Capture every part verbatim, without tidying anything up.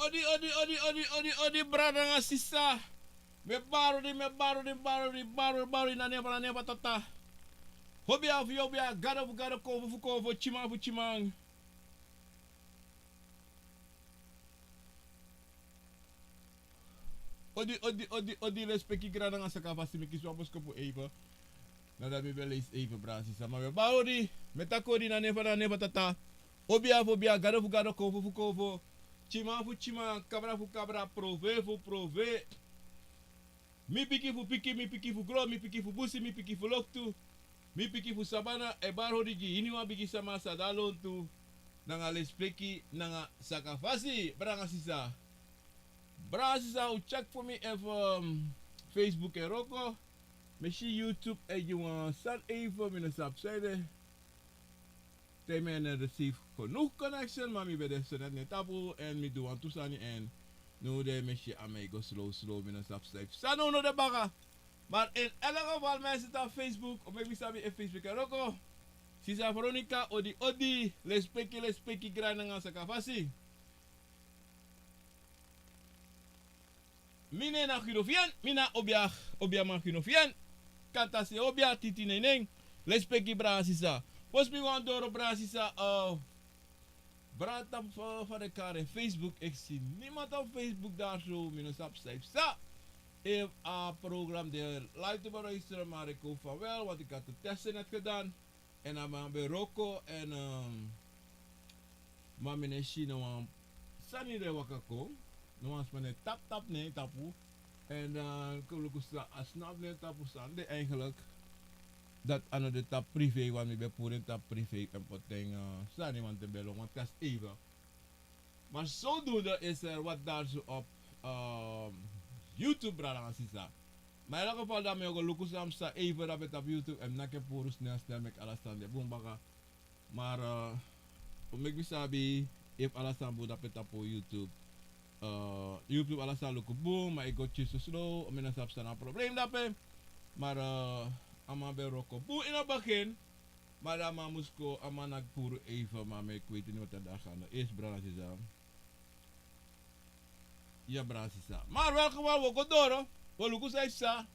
Odi, odi, odi, odi, odi, odi, brada nanga sisa. Mi e bari odi, mi e bari odi, bari odi, bari odi, bari odi, na nen fu, na nen fu a Tata. Obia fu obia, gado fu gado, konfo fu konfo, tyiman fu tyiman. Odi, odi, odi, odi, lespeki, grani nanga sakafasi, mi kisi wan boskopu even. Na dati mi ben leisi even, brada sisa. Ma mi e bari odi, mi e taki odi na nen fu, na nen fu a Tata. Obia fu obia, gado fu gado, konfo fu konfo, tyiman fu tyiman, kabra fu kabra, prove fu prove. Mi piki fu piki, mi piki fu gron, mi piki fu busi, mi piki fu loktu, mi piki fu sabana, e bari odi gi iniwan bigi sama sa de na lontu, nanga lespeki, nanga sakafasi, brada nanga sisa. Brada sisa, un check fu mi efu, um, Facebook e wroko. Mi si YouTube e gi wan sani even, mi no sabi san ede. Te mi e no receive genoeg connection, ma mi ben de so net na en tapu, èn mi du wantu sani, èn now de mi e si a mi e go slow slow, mi no sabi san, san now no de baka. Maar in elk geval, mensen, tapu Facebook, o meki mi sabi efu Facebook e wroko. Sisa Veronica, odi, odi, lespeki, lespeki, grani nanga sakafasi. Mi nen na Gino Fian, mi na obia, obiaman Gino Fian. Kantasi obia, titi nenen. Lespeki, brada sisa. Fosi mi go doro, brada sisa, uh, brada tapu fa, fa den kari en, Facebook, eksi niemand op Facebook daar zo, mi no sabi san, san. Efu a program de live te beluisteren, maar ik hoop van wel, want ik had de testen net gedaan. Èn a man ben wroko, èn, um, ma mi no e si no wan sani di e waka kon. No wan sma no e tap tap na en tapu. Èn, uh, kon luku san a snap na en tapu, san de eigenlijk. Dati a no de tapu privé, want mi ben puru en tapu privé èn poti en, uh, sani, want den ben lon wan test even. Maar zodoende is er wat daar zo op, ehm, YouTube, brada nanga sisa. Maar in elk geval, dan mi o go luku san mi sa even drape tapu YouTube, èn mi naki en puru snel snel, meki ala sani de bun baka. Maar, eh, o meki mi sabi efu ala sani bun drape tapu YouTube. Eh, YouTube ala sani luku bun, maar i go tyari so slow, mi no sabi san na a probleem drape. Maar, eh, a man ben wroko bun in a begin. Maar dan a man mus kon, a man naki puru even, maar mi e kweti ni wat a dati gado. Eerst, brada nanga sisa. Ya, brada nanga sisa. Maar wel gewoon, wi o go doro. Wi o luku san e psa.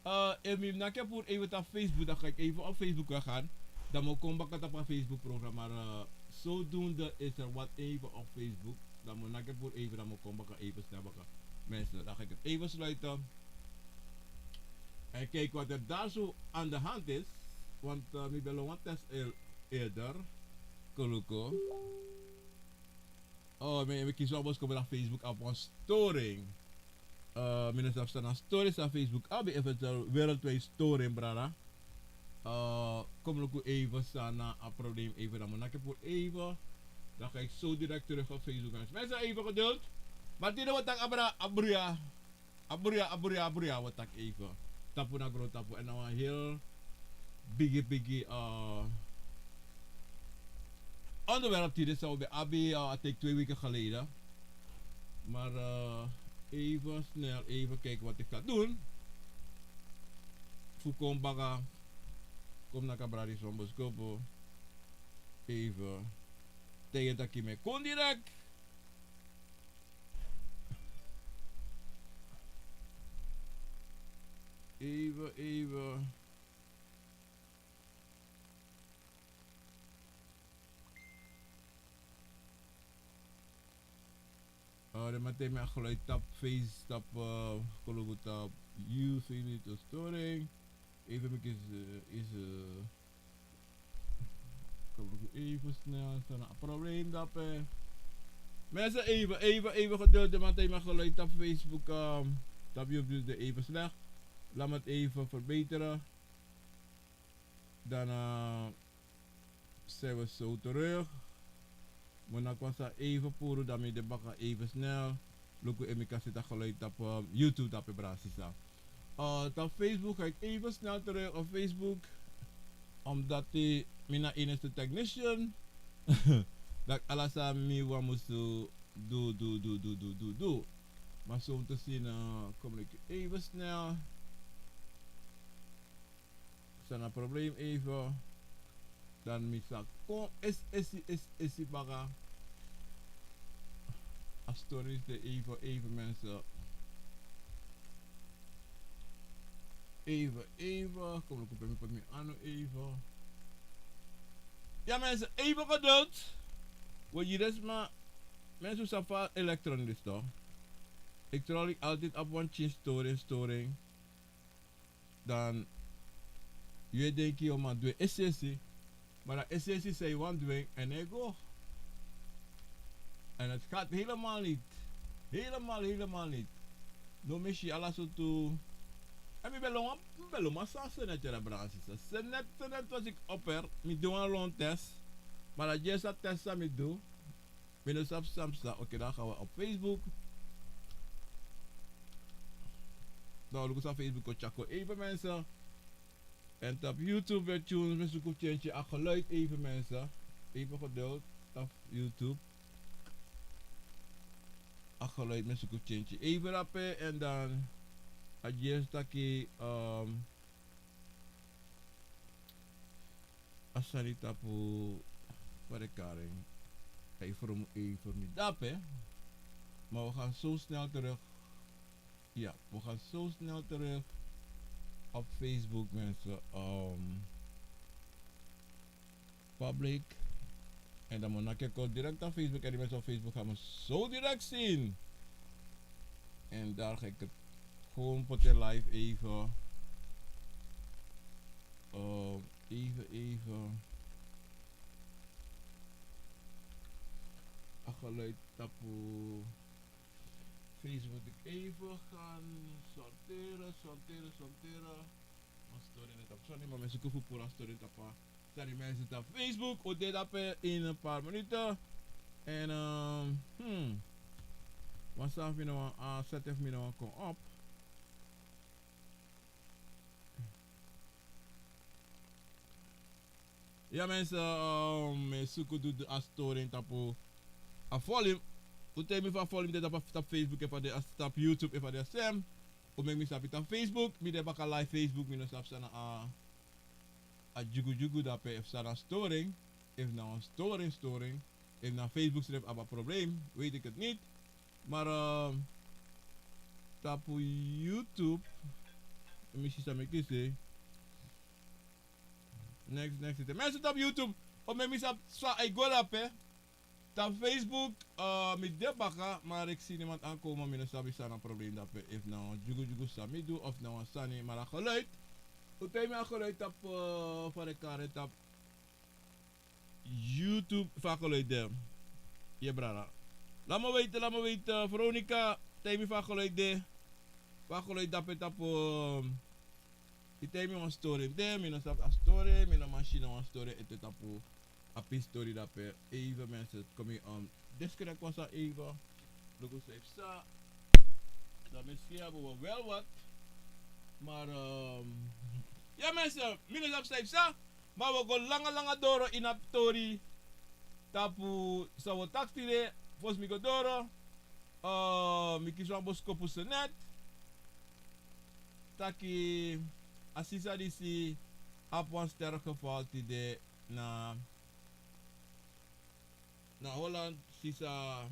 Eh, efu mi naki puru even tapu Facebook, dan ga ik even op Facebook gaan. Dan mi o kon baka tapu a Facebook programma. Maar, eh, zodoende is er wat even op Facebook. Dan mi o naki puru even, dan mi o kon baka even snel baka. Mensen, dan ga ik het even sluiten. En kijken wat er daar zo aan de hand is. Want, eh, mi ben lon wan test eer-, eerder. Kon luku. Oh, mi, mi kisi wan boskopu dati Facebook abi wan storing. Eh, mi no sabi san na storing san Facebook abi, efu het is een wereldwijd storing, brada. Eh, kon luku even san na a probleem even, dan mi o naki puru even. Dan ga ik zo direct terug op Facebook. Mensen, even geduld. Maar tide wi o taki abra, abria. Abria, abria, abria, wi o taki even. Tapu na grontapu. En na wan heel bigi, bigi, eh, onderwerp tide san wi ben abi, eh, I think twee weken geleden. Maar, eh, even snel, even kijken wat ik kan doen. Fu kon baka, kon naki a brada disi wan boskopu. Even. Taigi en taki mi e kon direct. Even, even. Oh, den man taigi mi a geluid tapu Face, tapu, eh, kon luku tapu YouTube, storing. Even meki is, eh, is, eh, kon luku even snel, san na a probleem drape. Mensen, even, even, even geduld. Den man taigi mi a geluid tapu Facebook, ehm, tapu YouTube de even slecht. Laat me het even verbeteren. Dan, eh, zijn we zo terug. Mi o naki wan sani even puru, dan mi de baka even snel. Luku efu mi kan seti a geluid tapu, eh, YouTube drape, brada nanga sisa. Eh, tapu Facebook ga ik even snel terug op Facebook. Omdat mi na enigste technician. Dati ala sani mi wan mus du, du, du, du. Maar zo om te zien, eh, kom ik even snel. San na a probleem even. Dan mi sa kon esi, esi, esi, esi baka. A story is de even, even mensen. Even, even. Kom, ik ben met mijn anno even. Ja, mensen, even geduld. We hier is maar mensen, zo van elektronisch toch? Ik trouw altijd op one chin storing, storing. Dan yu e denki yu o man du en es'esi, maar dan es'esi san yu wani du en, en e go. En het gaat helemaal niet. Helemaal, helemaal niet. No, mi si ala sortu. En mi ben lon wan, mi ben lon wan san senet, yara brada, sisa. Senet, senet was ik op er. Mi du wan lon test. Maar dat is a test san mi du. Mi no sabi san psa. Oké, dan gaan we op Facebook. Dan luku san Facebook o tyari kon, even mensen. En op YouTube weer tunes, mi suku fu change a geluid, even mensen. Even geduld op YouTube. A geluid, mi suku fu change even dape. En dan a yes taki, ehm, a sani tapu verklaring. Hij vroeg even niet dape. Maar we gaan zo snel terug. Ja, we gaan zo snel terug op Facebook, mensen. Ehm, public. En dan moet ik direct op Facebook. En die mensen op Facebook gaan me zo direct zien. En daar ga ik het gewoon voor de live even. Ehm, even, even. A geluid tapu Facebook moet ik even gaan sorteren, sorteren, sorteren. A story net op, sorry, maar mensen, kufu pura story tapu. Sorry mensen, op Facebook, o de dape in een paar minuten. En, ehm, hmm. Wan sani fu mi no wan, a set fu mi no wan kon op. Ya mensen, ehm, mi suku du a storing tapu a volume. Un taigi mi fa a volume de tapu, tapu Facebook, efu a de a tapu YouTube, efu a de a sem. Un meki mi sabi tapu Facebook, mi de baka live Facebook, mi no sabi san na a, a dyugudyugu dape, efu san na storing, efu na wan storing, storing, efu na Facebook srefi abi a probleem, weet ik het niet. Maar, ehm, tapu YouTube, mi si san mi kan si. Next, next. Mensen tapu YouTube, o meki mi sabi san e go dape. Tapu Facebook, eh, mi de baka, maar ik zie niemand aankomen, mi no sabi san na probleem dape. Efu na dyugudyugu san mi du, of na wan sani, maar a geluid. Un taigi mi a geluid tapu, eh, fa den kari en tapu YouTube, fa a geluid de. Ye brada. Laat me weten, laat me weten, Veronica, taigi mi fa a geluid de. Fa a geluid dape tapu, eh, i taigi mi wan storing de, mi no sabi a storing, mi no man si no wan storing ete tapu a pisi storing dape. Even mensen, kon mi, um, deskrek wan sani even. Luku san yu psa. Dan misschien hebben we wel wat. Maar, um, ya mensen, mi no sabi san yu psa. Maar we go langa langa doro ini a tori. Tapu san wi o taki tide, fosi mi go doro. Uh, mi kisi wan boskopu senet. Taki a sisa disi abi wan sterfgeval tide na, na Holland, sisa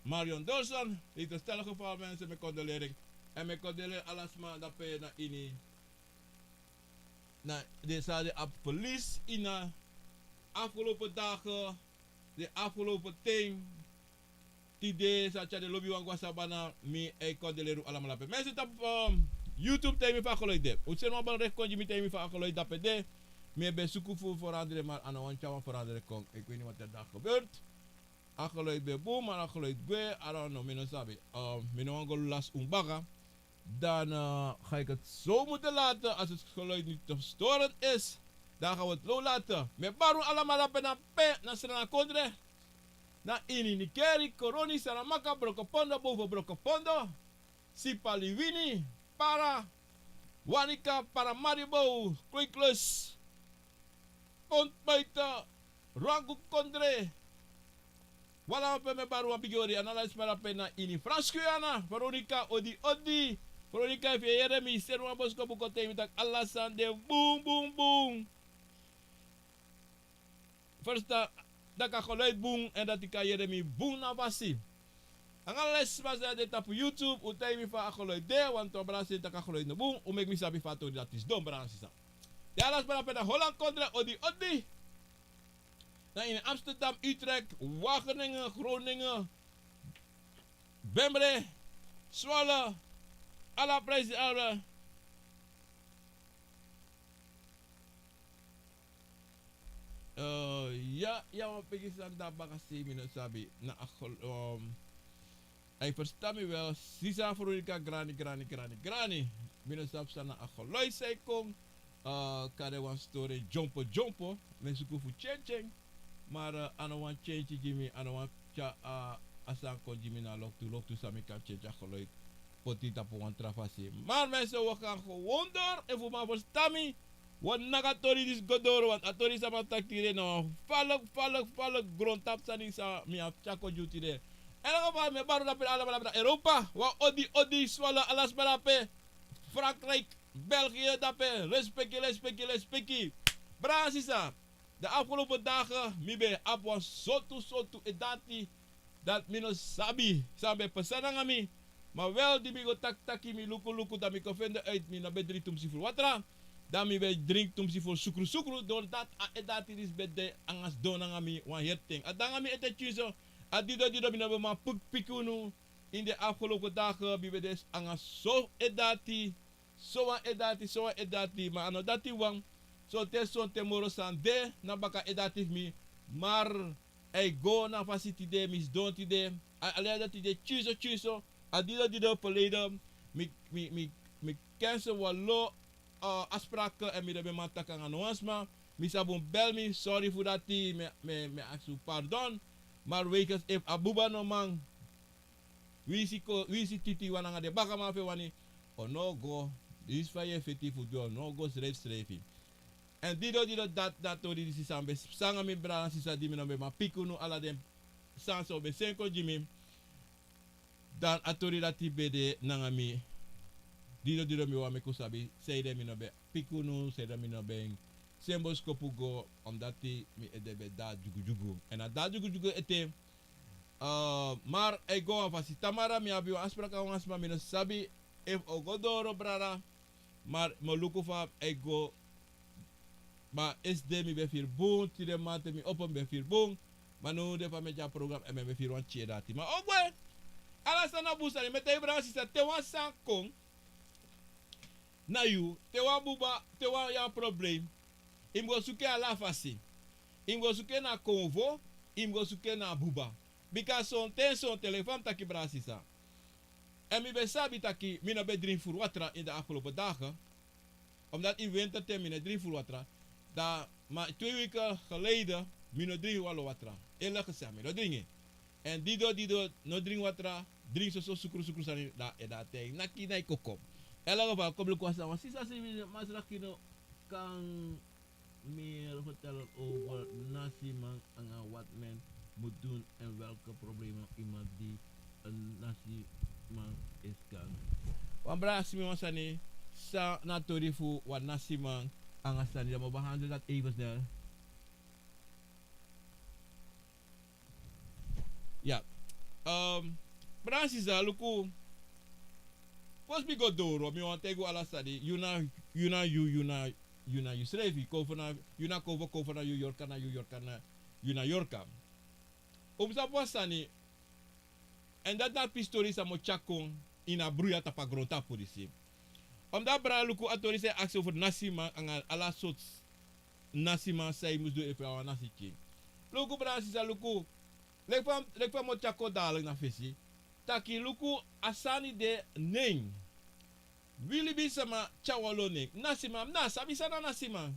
Marion Dolson, heeft een sterfgeval, mensen, mi e condoleer. En mi e condoleer ala sma dape na ini. Na den san den abi verlies ini a afgelopen dagen, den afgelopen ten, tide san tyari den lobiwan go na sabana, mi e condoleer un alamala pe. Mensen tapu, um, YouTube, taigi mi fa a geluid de. Un seni wan bericht kon gi mi, taigi mi fa a geluid dape de. Mi ben suku fu veranderen, maar a no wani tyari wan verandering kon. Ik weet niet wat er daar gebeurt. A geluid ben bun, maar a geluid gwe, I don't know, mi no sabi. Um, mi no wani go lasi un baka. Dan, eh, ga ik het zo moeten laten. Als het geluid niet te storend is, dan gaan we het zo laten. Mi e bari un alamala pe na pe, na Sranan kondre. Na ini Nickerie, Coronie, Saramacca, Brokopondo, boven Brokopondo, Sipaliwini, Para, Wanica, Paramaribo, Kweikluis, Pontbuiten, Rwangu kondre. Un alamala pe mi e bari wan bigi odi, a na ala sma dape na ini Frans Guyana. Veronica, odi, odi. Veronica, efu yu e yere mi, seni wan boskopu kon taigi mi taki ala sani de bun, bun, bun. Verstaan, Daka Geluid bun, èn dati kan yere mi bun na fasi. Anga lesi fasi a de tapu YouTube, un taigi mi fa a Geluid de, want wan brada seni taki a Geluid no bun, un meki mi sabi fa a tori dati sidon, brada sisa. Te ala sma na pe na Holland kondre, odi, odi. Na ini Amsterdam, Utrecht, Wageningen, Groningen, Bemre, Zwolle, ala prijsi, ala. Eh, ya, ya, wan pikin sani dati baka sei, mi no sabi. Na a gel-, ehm, a e ferstan mi wel, sisa Veronica, grani, grani, grani, grani. Mi no sabi san na a geluid san e kon, eh, kari wan stori dyompo dyompo. Mi e suku fu tyentyen. Ma, eh, a no wani tyentyen gi mi, a no wani tyari a, a sani kon gi mi na loktu, loktu san mi kan tyentyen a geluid. Poti tapu wan tra fasi. Ma mensen, we gaan gewoon door. Efu un man ferstan mi, wan nanga tori disi go doro, want a tori san mi e taki tide na wan falek, falek, falek grontapu sani san mi abi tyari kon gi un tide. Èn dan mi e bari un dape na ala sma dape na Europa. Wan odi, odi, swala, ala sma dape. Frankrijk, België dape. Respeki, respeki, respeki. Brada sisa, de afgelopen dagen, mi ben abi wan sortu, sortu e dati dati mi no sabi san ben pasa nanga mi. Ma wel, di mi go taki taki, mi luku luku, dan mi kon fende uit mi no ben dringi tu musi furu watra. Dan mi ben dringi tu musi furu sukru sukru, doordat a e dati disi ben de nanga sidon nanga mi wan heri ten. A de nanga mi ete tyunso, a dido dido mi no ben man pik-, piki unu. Ini den afgelopen dagen mi ben de nanga so e dati, so wan e dati, so wan e dati, ma a no dati wan. Sonten, sonten moro sani de na baka e dati fu mi. Ma a e go na fasi tide, mi sidon tide. A, a lei dati de tyunso, tyunso. A dido, dido verleden. Mi, mi, mi, mi cancel wan lo, eh, afspraak, èn mi no ben man taki nanga no wan sma. Mi sabi un bel mi, sorry fu dati, mi, mi, mi aksi un pardon. Ma wegens efu a buba no man, winsi ko, winsi titi wan nanga den bakaman fu en wani, un no go. Disi fa yu e feti fu du, un no go srefi srefi. Èn dido dido dati, dati tori disi san ben psa nanga mi, brada sisa, di mi no ben man piki unu, ala den sani san un ben seni kon gi mi. Dan a tori dati ben de nanga mi. Dido dido mi wani meki un sabi sanede mi no ben piki unu, sanede mi no ben seni boskopu go, omdati mi ede ben de dyugudyugu. Èn a de dyugudyugu ete. Eh, ma a e go wan fasi. Tamara, mi abi wan afspraak nanga wan sma, mi no sabi efu a o go doro, brada. Ma mi o luku fa a e go. Ma esde mi ben firi bun, tide mamanten mi opo mi ben firi bun. Ma now de fa mi e tyari program èn mi ben firi wan tyari dati. Ma a o gwe. Ala sani na bun sani, mi e taigi brada sisa, te wan sani kon na yu, te wan buba, te wan, yu abi problem, yu mus go suku en ala fasi. Yu mus go suku en na konfo, yu mus go suku en na buba. Bika sonten, sonten, leki fa mi taki, brada sisa. Èn mi ben sabi taki mi no ben dringi furu watra ini den afgelopen dagen. Omdati ini winter ten mi no e dringi furu watra. Dan ma twee weken geleden mi no dringi wan lo watra. Eerlijk gezegd, mi no dringi. Èn dido dido no dringi watra, dringi soso sukru sukru sani, dan a e de a ten naki na yu koko. Eerlijk gezegd, kom luku wan sani, wan sisa seni, Masra Kino, kan meer vertellen over nasiman anga wat men moet doen en welke problemen iemand die een nasiman is kan. Wan brada aksi mi wan sani, san na a tori fu wan nasiman anga sani, dan mi o behandel dati even snel. Ya. Ehm, brada sisa, luku. Fosi mi go doro, mi wani taigi un ala sani. Yu na, yu na yu, yu na, yu na yu srefi. Konfo na, yu na konfo, konfo na yu, yorka na yu, yorka na yu, na yorka. Un mus sabi wan sani. Èn dati na a pisi tori san mi o tyari kon ini a bruya tapu a grontapu disi. Omdati, brada, luku a tori san yu aksi over nasiman anga ala sortu nasiman san yu mus du efu yu a wan nasi pikin. Luku, brada, sisa, luku. Leki fa, leki fa mi o tyari kon dadilik na fesi. Taki luku a sani de nen. Wi libisama tyari wan lo nen. Nasiman, mi no sabi san na nasiman.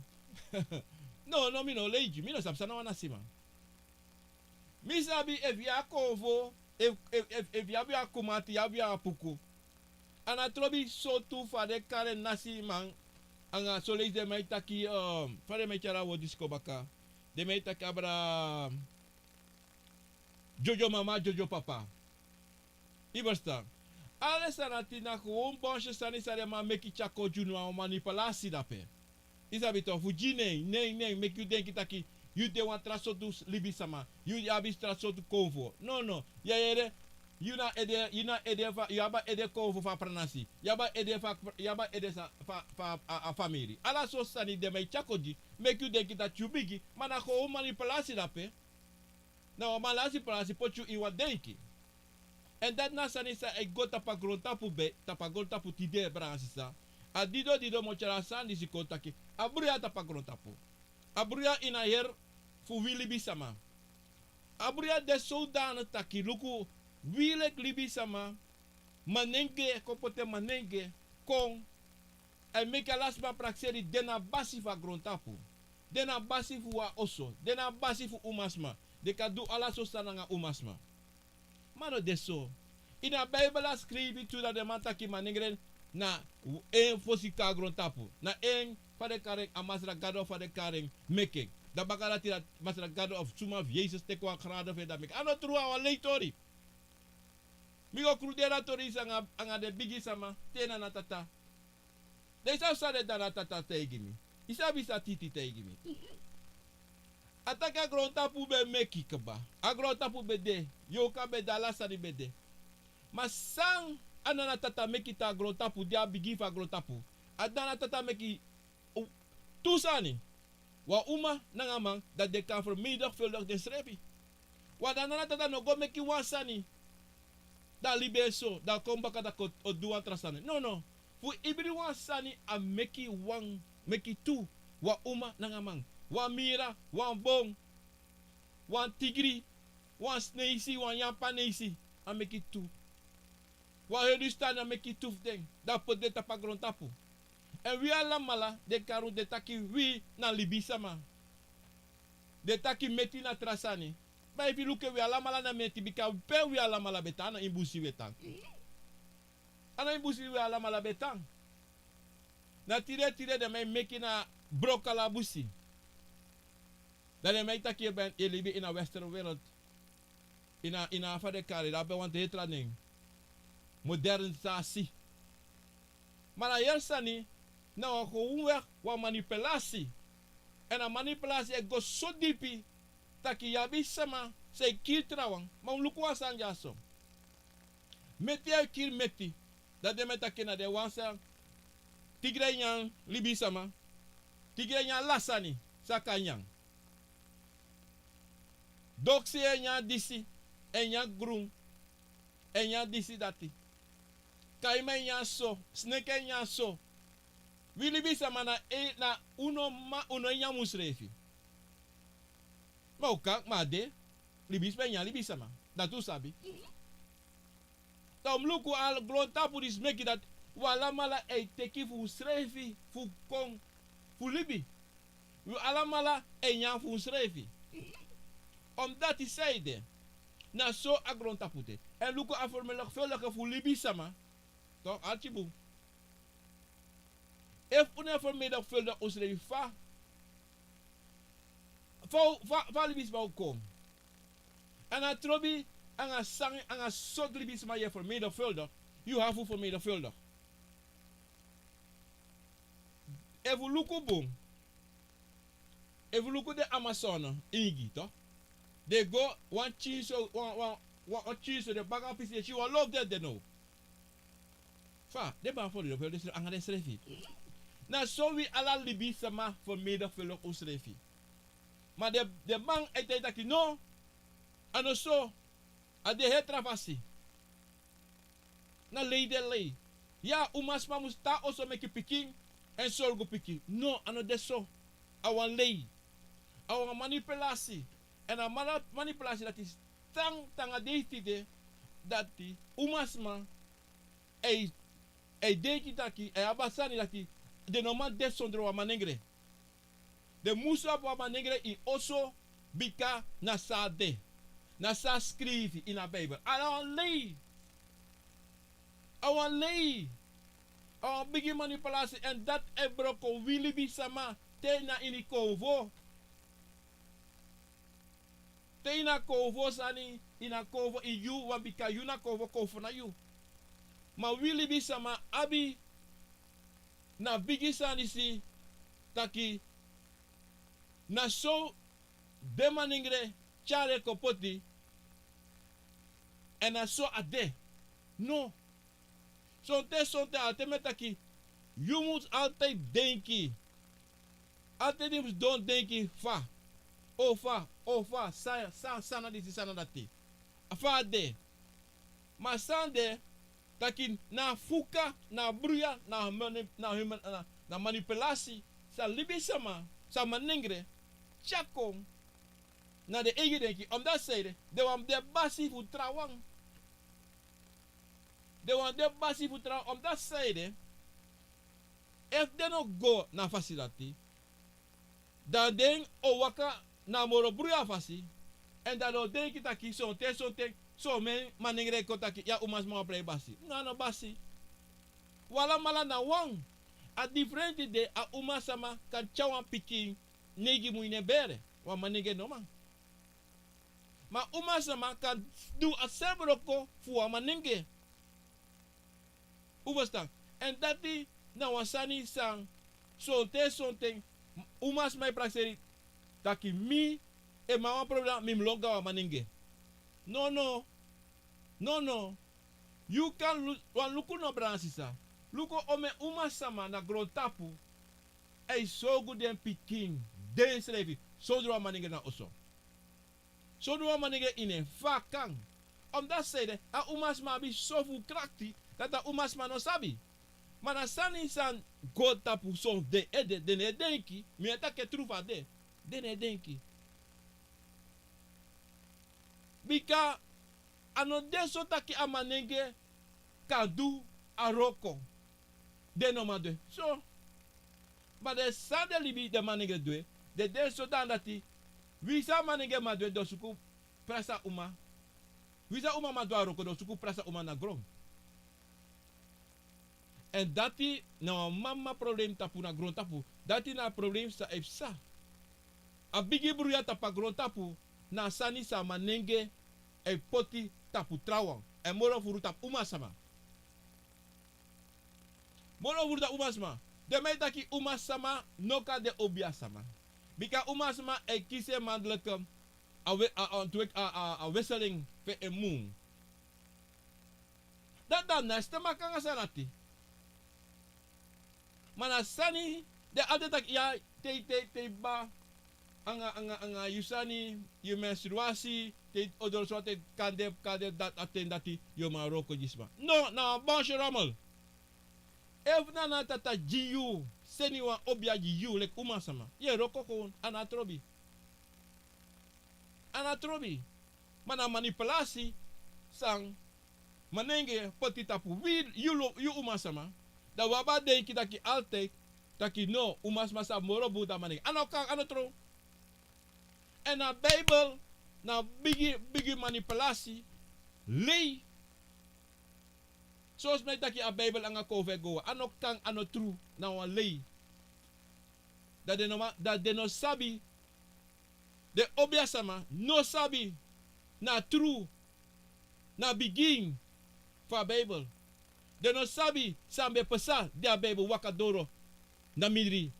No, no, mi no leigi, mi no sabi san na wan nasiman. Mi sabi efu yu a konfo, efu, efu, efu, efu yu abi wan kumati, yu abi wan puku. A no trobi sortu fa den e kari en nasiman, anga son leisi den man e taki, ehm, fa den man e tyari a word disi kon baka. Den man e taki abra, dyodyo mama, dyodyo papa. Yu ferstan. Ala den sani dati na gewoon bonso sani san den man meki tyari kon gi unu, a wan manipulasi dape. Yu sabi toch, fu gi nen, nen, nen, meki yu denki taki, yu de wan tra sortu libisama, yu abi tra sortu konfo. No, no, yu e yere, yu na ede, yu na ede fu a, yu abi a ede konfo fu a pranasi, yu abi a ede fu a, yu abi a ede sa, fu a, fu a, a, a famiri. Ala sortu sani den man e tyari kon gi, meki yu denki dati yu bigi, ma na gewoon manipulasi dape. Na wan manipulasi poti yu ini wan denki. Èn dati na sani san e go tapu a grontapu be, tapu a grontapu tide, brada sisa. A dido dido mi o tyari a sani disi kon taki. A bruya tapu a grontapu. A bruya ini a heri fu wi libisama. A bruya de sowdani taki luku, wi leki libisama, manengre, kon poti manengre, kon, a e meki ala sma prakseri den na basi fu a grontapu. Den na basi fu wan oso, den na basi fu umasma. Den kan du ala sortu sani nanga umasma. Ma no de so. Ini a Bijbel a skrifi tu dati den man taki manengre na en fosi kon a grontapu. Na en fa den kari en, a Masra Gado fa den kari en meki en. Dan baka dati dati Masra Gado of suma fu Yesus teki wan grado fu en dan meki en. A no tru, a wan lei tori. Mi go kruderi a tori disi anga, anga den bigi sama, te Nana Tata. Dan yu sabi san den Nana Tata taigi mi. Yu sabi san Titi taigi mi. A taki a grontapu ben meki kaba. A grontapu ben de. Yorka ben de, ala sani ben de. Ma san a Nana Tata meki tapu a grontapu, di a bigin fu a grontapu. A Nana Tata meki, u, tu sani. Wan uma nanga man, dan den kan vermenigvuldig densrefi. Wan, dan Nana Tata no go meki wan sani, dan libi en so, dan kon baka dan kon o du wan tra sani. No, no. Fu ibri wan sani a meki wan, meki tu. Wan uma nanga man. Wan mira, wan bon, wan tigri, wan sneisi, wan yampa neisi. A meki tu. Wan heri stan a meki tu fu den, dan poti den tapu a grontapu. Èn wi alamala, den kari un, den taki wi na libisama. Den taki meti na tra sani. Ma efu yu luku en, wi alamala na meti, bika pe wi alamala ben tan, a no ini busi wi e tan. A no ini busi wi alamala ben tan. Na tide tide den man e meki na broko ala busi. Dan den man e taki yu ben e libi ini a western wereld. Ini a, ini a fa den kari, dan a ben wan den tra nen. Modernisasi. Ma na yu sani, na wan gewoon wèg, wan manipulasi. Èn a manipulasi e go so dipi, taki yu abi sama san e kiri trawan. Ma un luku wan sani dyaso. Meti e kiri meti. Dan den man e taki na den wan san tigri e nyan libisama. Tigri e nyan ala sani san a kan nyan. Doksi e nyan disi, e nyan grun, e nyan disi dati. Kaima e nyan so, sneki e nyan so. Wi libisama na e, na un no man, un no e nyan unsrefi. Ma un kan, ma a de, libisma e nyan libisma. Dati un sabi. Dan un mus luku a grontapu disi meki dati un alamala e teki fu unsrefi fu kon fu libi. Un alamala e nyan fu unsrefi. Omdati san ede, na so a grontapu de. Èn luku a vermenigvuldigen fu libisma. Toch, arki bun. Efu un no e vermenigvuldig unsrefi fa, fa, fa, fa libisma o kon. Èn a trobi anga san, anga sortu libisma yu e vermenigvuldig, yu abi fu vermenigvuldig. Efu un luku bun, efu un luku den Amazone ingi, toch. Den go wan pikinso, wan, wan, wan, wan pikinso, den baka pisi, den si wan lo fu den de now. Fa den man vermenigvuldig anga densrefi. Na so wi ala libisma vermenigvuldig unsrefi. Ma den, den man e taigi taki no, a no so, a de heri tra fasi. Na lei den lei. Ya, umasma mus tan oso meki pikin èn sorgu pikin. No, a no de so. A wan lei. A wan manipulasi. Èn a mana-, manipulasi dati tan, tan nanga dei tide, dati umasma e, e denki taki, e abi a sani dati den no man de sondro wan manengre. Den musu abi wan manengre ini oso, bika na san a de. Na san a skrifi ini a Bijbel. A wan lei. A wan lei. A wan bigi manipulasi, èn dati e broko wi libisma te na ini konfo. Te ini a konfo sani, ini a konfo ini yu, wan bika yu na konfo, konfo na yu. Ma wi libisma abi na bigi sani disi taki na so den manengre tyari en kon poti. Èn na so a de. No. Sonten sonten a ten mi e taki, yu mus altijd denki. Altijd yu mus don denki fa, o fa, o fa, san san na disi, san na dati. A fa a de. Ma san de, taki na fuka, na bruya, na manipulasi, san libisama, san manengre tyari kon na den eigi denki. Omdati san ede, den wani de basi fu trawan. Den wani de basi fu trawan. Omdati san ede, efu den no go na a fasi dati, dan den o waka na a moro bruya fasi. Èn dan den o denki taki sonten sonten, son manengre e kon taki ya umasma wani prei basi. No, a no basi. Un alamala na wan. A difrenti de, a umasama kan tyari wan pikin neigi mun ini en bere, wan manengre no man. Ma umasama kan du a srefi wroko fu wan manengre. Un ferstan? Èn dati na wan sani san sonten sonten umasma e prakseri taki mi, efu mi abi wan problema, mi mus lon go na wan manengre. No, no. No, no. Yu kan lu- wan luku no, brada sisa. Luku omeni umasama na grontapu e sorgu den pikin densrefi sondro wan manengre na oso. Sondro wan manengre ini en, fa a kan? Omdati san ede, a umasma abi so fu krakti dati a umasma no sabi. Ma na sani san go tapu son fu den ede, den no e denki. Mi e taki en tru fa a de. Den no e denki. Bika a no de so taki a manengre kan du a wroko. Den no man du en so. Ma den san den libi den manengre du en, den de so dan dati. Winsi a manengre man du en, den o suku prasa uma. Winsi a uma man du a wroko, den o suku prasa uma na gron. Èn dati na wan mama problem tapu na grontapu. Dati na a problem san e psa. A bigi bruya tapu a grontapu na a sani san a manengre e poti tapu trawan. Èn moro furu tapu umasama. Moro furu tapu umasama. Den man e taki umasama no kan de obiasama. Bika umasama e kisi en mandelike a we- a- a- ontwik- a- a- a wisselen fu en mun. Dati dan na stemaka anga san dati. Ma na sani den altijd taki ya, te te te baba anga anga anga yu sani, yu menstruasi, te odoro so te kan de, kan de dati a ten dati yu o man wroko gi sma. No, na wan bansi rommel. Efu na na tata gi yu, seni wan obia gi yu leki umasama, yu e wroko kon, a no a trobi. A no a trobi. Ma na manipulasi san manengre poti tapu wi, yu lo- yu umasama. Dan wi abi a denki taki altijd taki no, umasama sabi moro bun dan manengre. A no kan, a no tron. Èn a Bijbel na bigi bigi manipulasi, lei. Sosi mi e taki a Bijbel anga kon fu e go, a no kan, a no tru, na wan lei. Dan den no man- dan den no sabi. Den obiasama no sabi na tru na bigin fu a Bijbel. Den no sabi san ben pasa di a Bijbel waka doro na mindri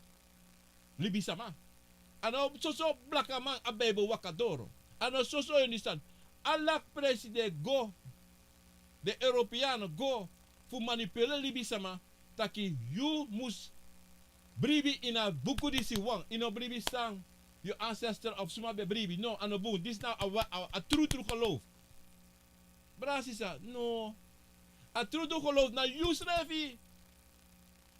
libisama. A no soso blakaman a Bijbel waka doro. A no soso, yu understand? Ala presi den go, den European go fu manipuleri libisama taki yu mus bribi ini a buku disi wan, yu no bribi san yu ancestor of suma ben bribi. No, a no bun. Disi na a wa- a- a trutru geloof. Brada sisa, no. A trutru geloof na yusrefi.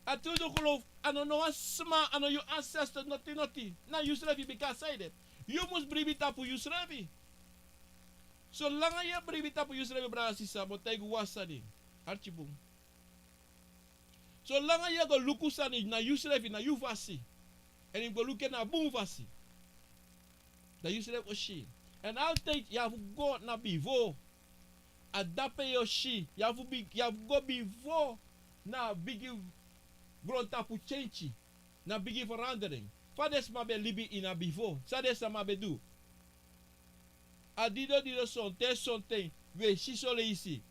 A trutru geloof a no no wan sma, a no yu ancestor, noti noti. Na yusrefi, bika san ede, yu mus bribi tapu yusrefi. Solanga yu e bribi tapu yusrefi, brada sisa, mi o taigi wan sani. Arki bun. Solanga yu e go luku sani na yusrefi, na yu fasi, èn yu go luku en na bun fasi, dan yusrefi o si. Èn altijd yu abi fu go na bifo. A dape yu o si, yu abi fu bi- yu abi fu go bifo na bigi grontapu kenki, na bigi verandering. Fa den sma ben libi ini a bifo, san den sma ben du. A dido dido sonten sonten wi e si soleisi.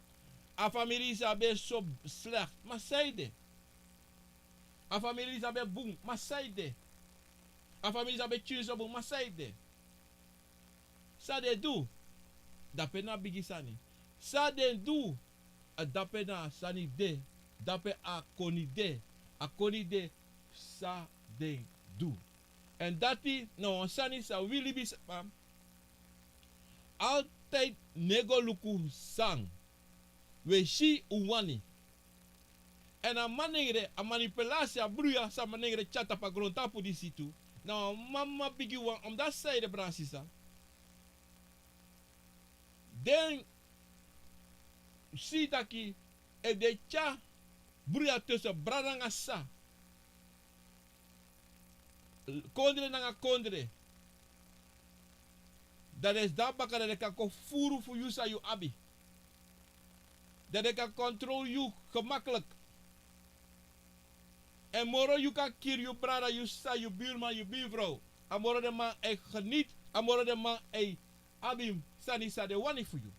A famiri disi a ben so slecht, ma san ede. A famiri disi a ben bun, ma san ede. A famiri disi a ben tyun so bun, ma san ede. san den du, dape na bigi sani. San den du, a dape na sani de, dape a koni de, a koni de san den du. Èn dati na wan sani san wi libisma altijd no e go luku san. Wi e si un wani. Èn a manengre, a manipulasi, a bruya san a manengre tyari tapu a grontapu disi tu, na wan mama bigi wan, omdat san ede, brada sisa. Den si taki efu den tyari bruya tussen brada nanga sisa, kondre nanga kondre, dan den sidon baka, dan den kan kon furu fu yu san yu abi. Dan den kan controle yu gemakkelijk. Èn moro yu kan kiri yu brada, yu sisa, yu birman, yu birfrow. A moro den man e geniet, a moro den man e abi sani san den wani fu yu.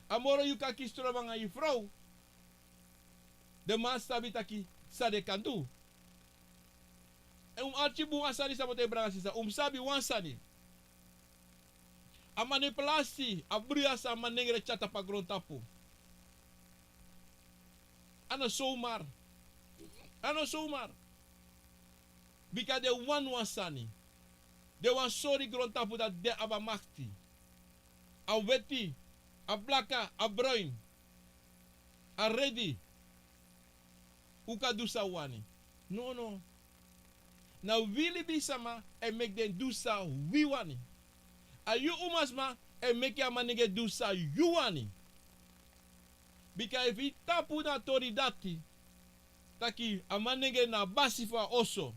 A moro yu kan kisi trobi nanga yu frow. Den man sabi taki san den kan du. Èn un mus arki bun a sani san mi o taigi, brada sisa, un mus sabi wan sani. A manipulasi, a bruya san a manengre tyari tapu a grontapu, a no zomaar. A no zomaar. Bika den wani wan sani. Den wani sori grontapu dati den abi a makti. A weti, a blaka, a broin, a redi. Un kan du san un wani. Nono. Na wi libisma e meki den du san wi wani. A yu umasma e meki a manengre du san yu wani. Bika efu yu tapu na a tori dati, taki a manengre na a basi fu a oso,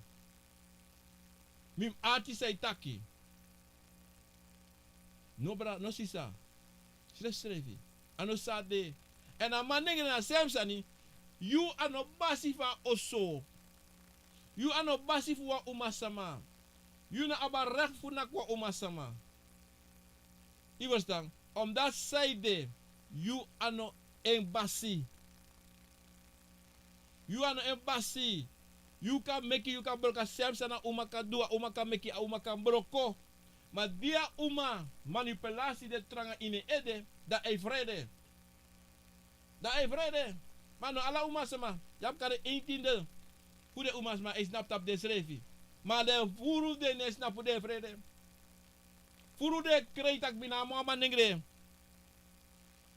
mi mus arki san yu taki. No brada, no sisa. Srefsrefi. A no so a de. Èn a manengre na a sem sani. Yu a no basi fu a oso. Yu a no basi fu wan umasma. Yu no abi a rekti fu naki wan umasma. Yu ferstan? Omdat san ede, yu a no en basi. Yu a no en basi. Yu kan meki, yu kan broko a sem sani a uma kan du, a uma kan meki, a uma kan broko. Ma di a uma manipulasi de tranga ini en ede, dan a e frede. Dan a e frede. Ma no ala umasma. Yu abi kari eintinde fu den umasma e snapu tapu densrefi. Ma den furu fu den no e snapu, den e frede. Furu den e krei taki mi no abi wan manengre.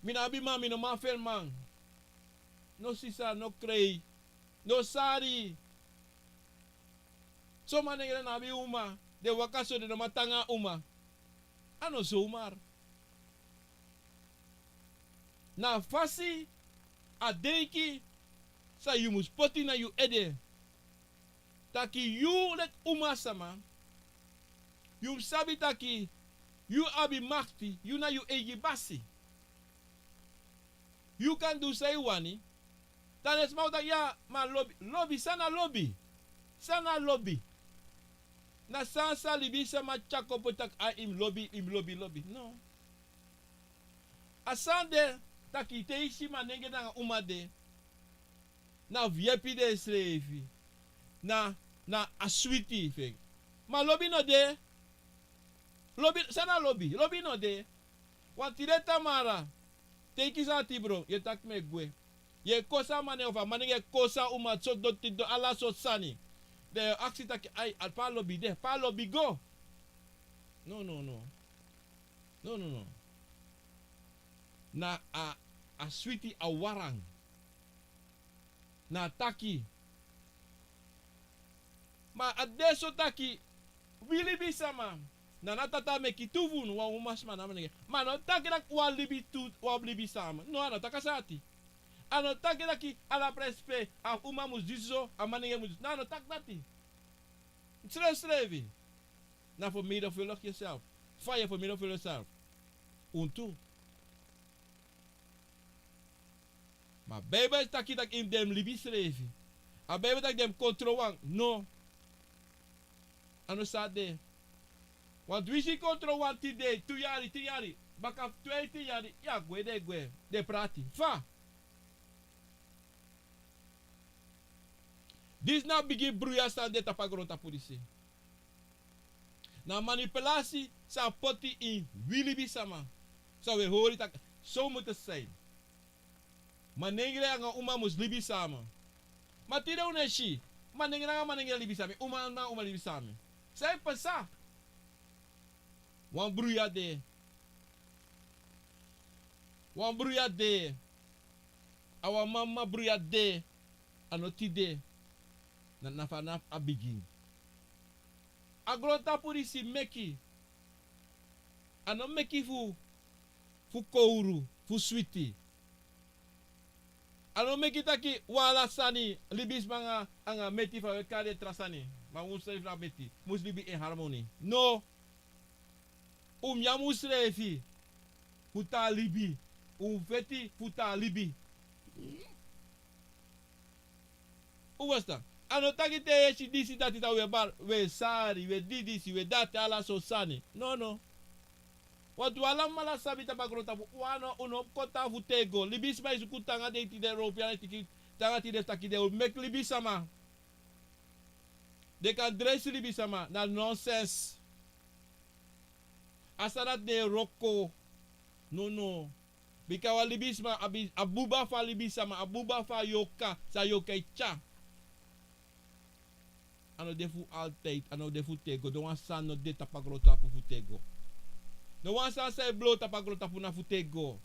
Mi no abi man, mi no man feni man. No sisa, no krei. No sari. Son manengre no abi uma. Den waka so, den no man tan nanga a uma. A no zomaar. Na a fasi, a denki san yu mus poti na yu ede. Taki yu leki umasma, yu mus sabi taki yu abi makti, yu na yu eigi basi. Yu kan du san yu wani. Dan den sma o taki, ya, ma lobi, lobi, san na lobi? San na lobi? Na san san libisma tyari kon poti taki a yu mus lobi, yu mus lobi, lobi. No. A sani de taki te yu si manengre nanga uma de, na fu yepi densrefi. Na, na a switi fu en. Ma lobi no de. Lobi, san na lobi? Lobi no de. Wan tide tamara, te yu kisi ati bron, yu e taki mi e gwe. Yu e kosi a manengre, of a manengre e kosi a uma, so doti, ala sortu sani. Dan yu o aksi taki, ai, a pe a lobi de, pe a lobi go? No, no, no. No, no, no. Na a, a switi, a warang. Na taki. Ma a de so taki, wi libisma, na a Tata meki tu fu unu, wan umasma nanga manengre. Ma a no taki taki wan libi tu, wan libisma. No, a no taki a sani dati. A no taki taki ala presi pe a uma mus disi so, a manengre mus disi so. No, a no taki dati. Srefsrefi. Na vermenigvuldig jezelf. Fa yu e vermenigvuldig yuself? Untu. Ma a Bijbel e taki taki yu mus de yu libi srefi. A Bijbel e taki yu mus kontrol wan. No. A no so a de. Want wi si kontrol wan tide, tu yari, tin yari. Baka fu twenti yari, yu a gwe, den e gwe. Den e prati. Fa? Disi na a bigi bruya san de tapu a grontapu disi. Na manipulasi san a poti ini wi libisama. San wi e hori taki so mutu san. Manengre nanga uma mus libi sama. Ma tide un no e si manengre nanga manengre libi sama, uma nanga uma libi sama. San e pasa? Wan bruya de. Wan bruya de. A wan mama bruya de. A no tide. Na, na fa na a bigin. A grontapu disi meki. A no meki fu, fu kowru, fu switi. A no meki taki wan ala sani, libisma anga, anga meti fa wi e kari den tra sani. Ma un srefi na meti. Mus libi in harmoni. No. Un mus nyan unsrefi fu tan libi. Un mus feti fu tan libi. Un ferstan? A no taki te yu e si disi dati dan wi e bari, wi e sari, wi e di disi, wi e dati, ala sortu sani. No, no. Wantu un alamala sabi tapu a grontapu, un no, un no kon tan fu tego. Libisma e suku tanga dei tide, European e tiki tanga tide fu taki den o meki libisama. Den kan dresi libisama, na nonsens. A sani dati no e wroko. No, no. Bika wan libisma abi a buba fu a libisama, a buba fu a yorka, san yorka e tyari. A no de fu altijdi, a no de fu tego. Den wan sani no de tapu a grontapu fu tego. Den wan sani san e blow tapu a grontapu na fu tego.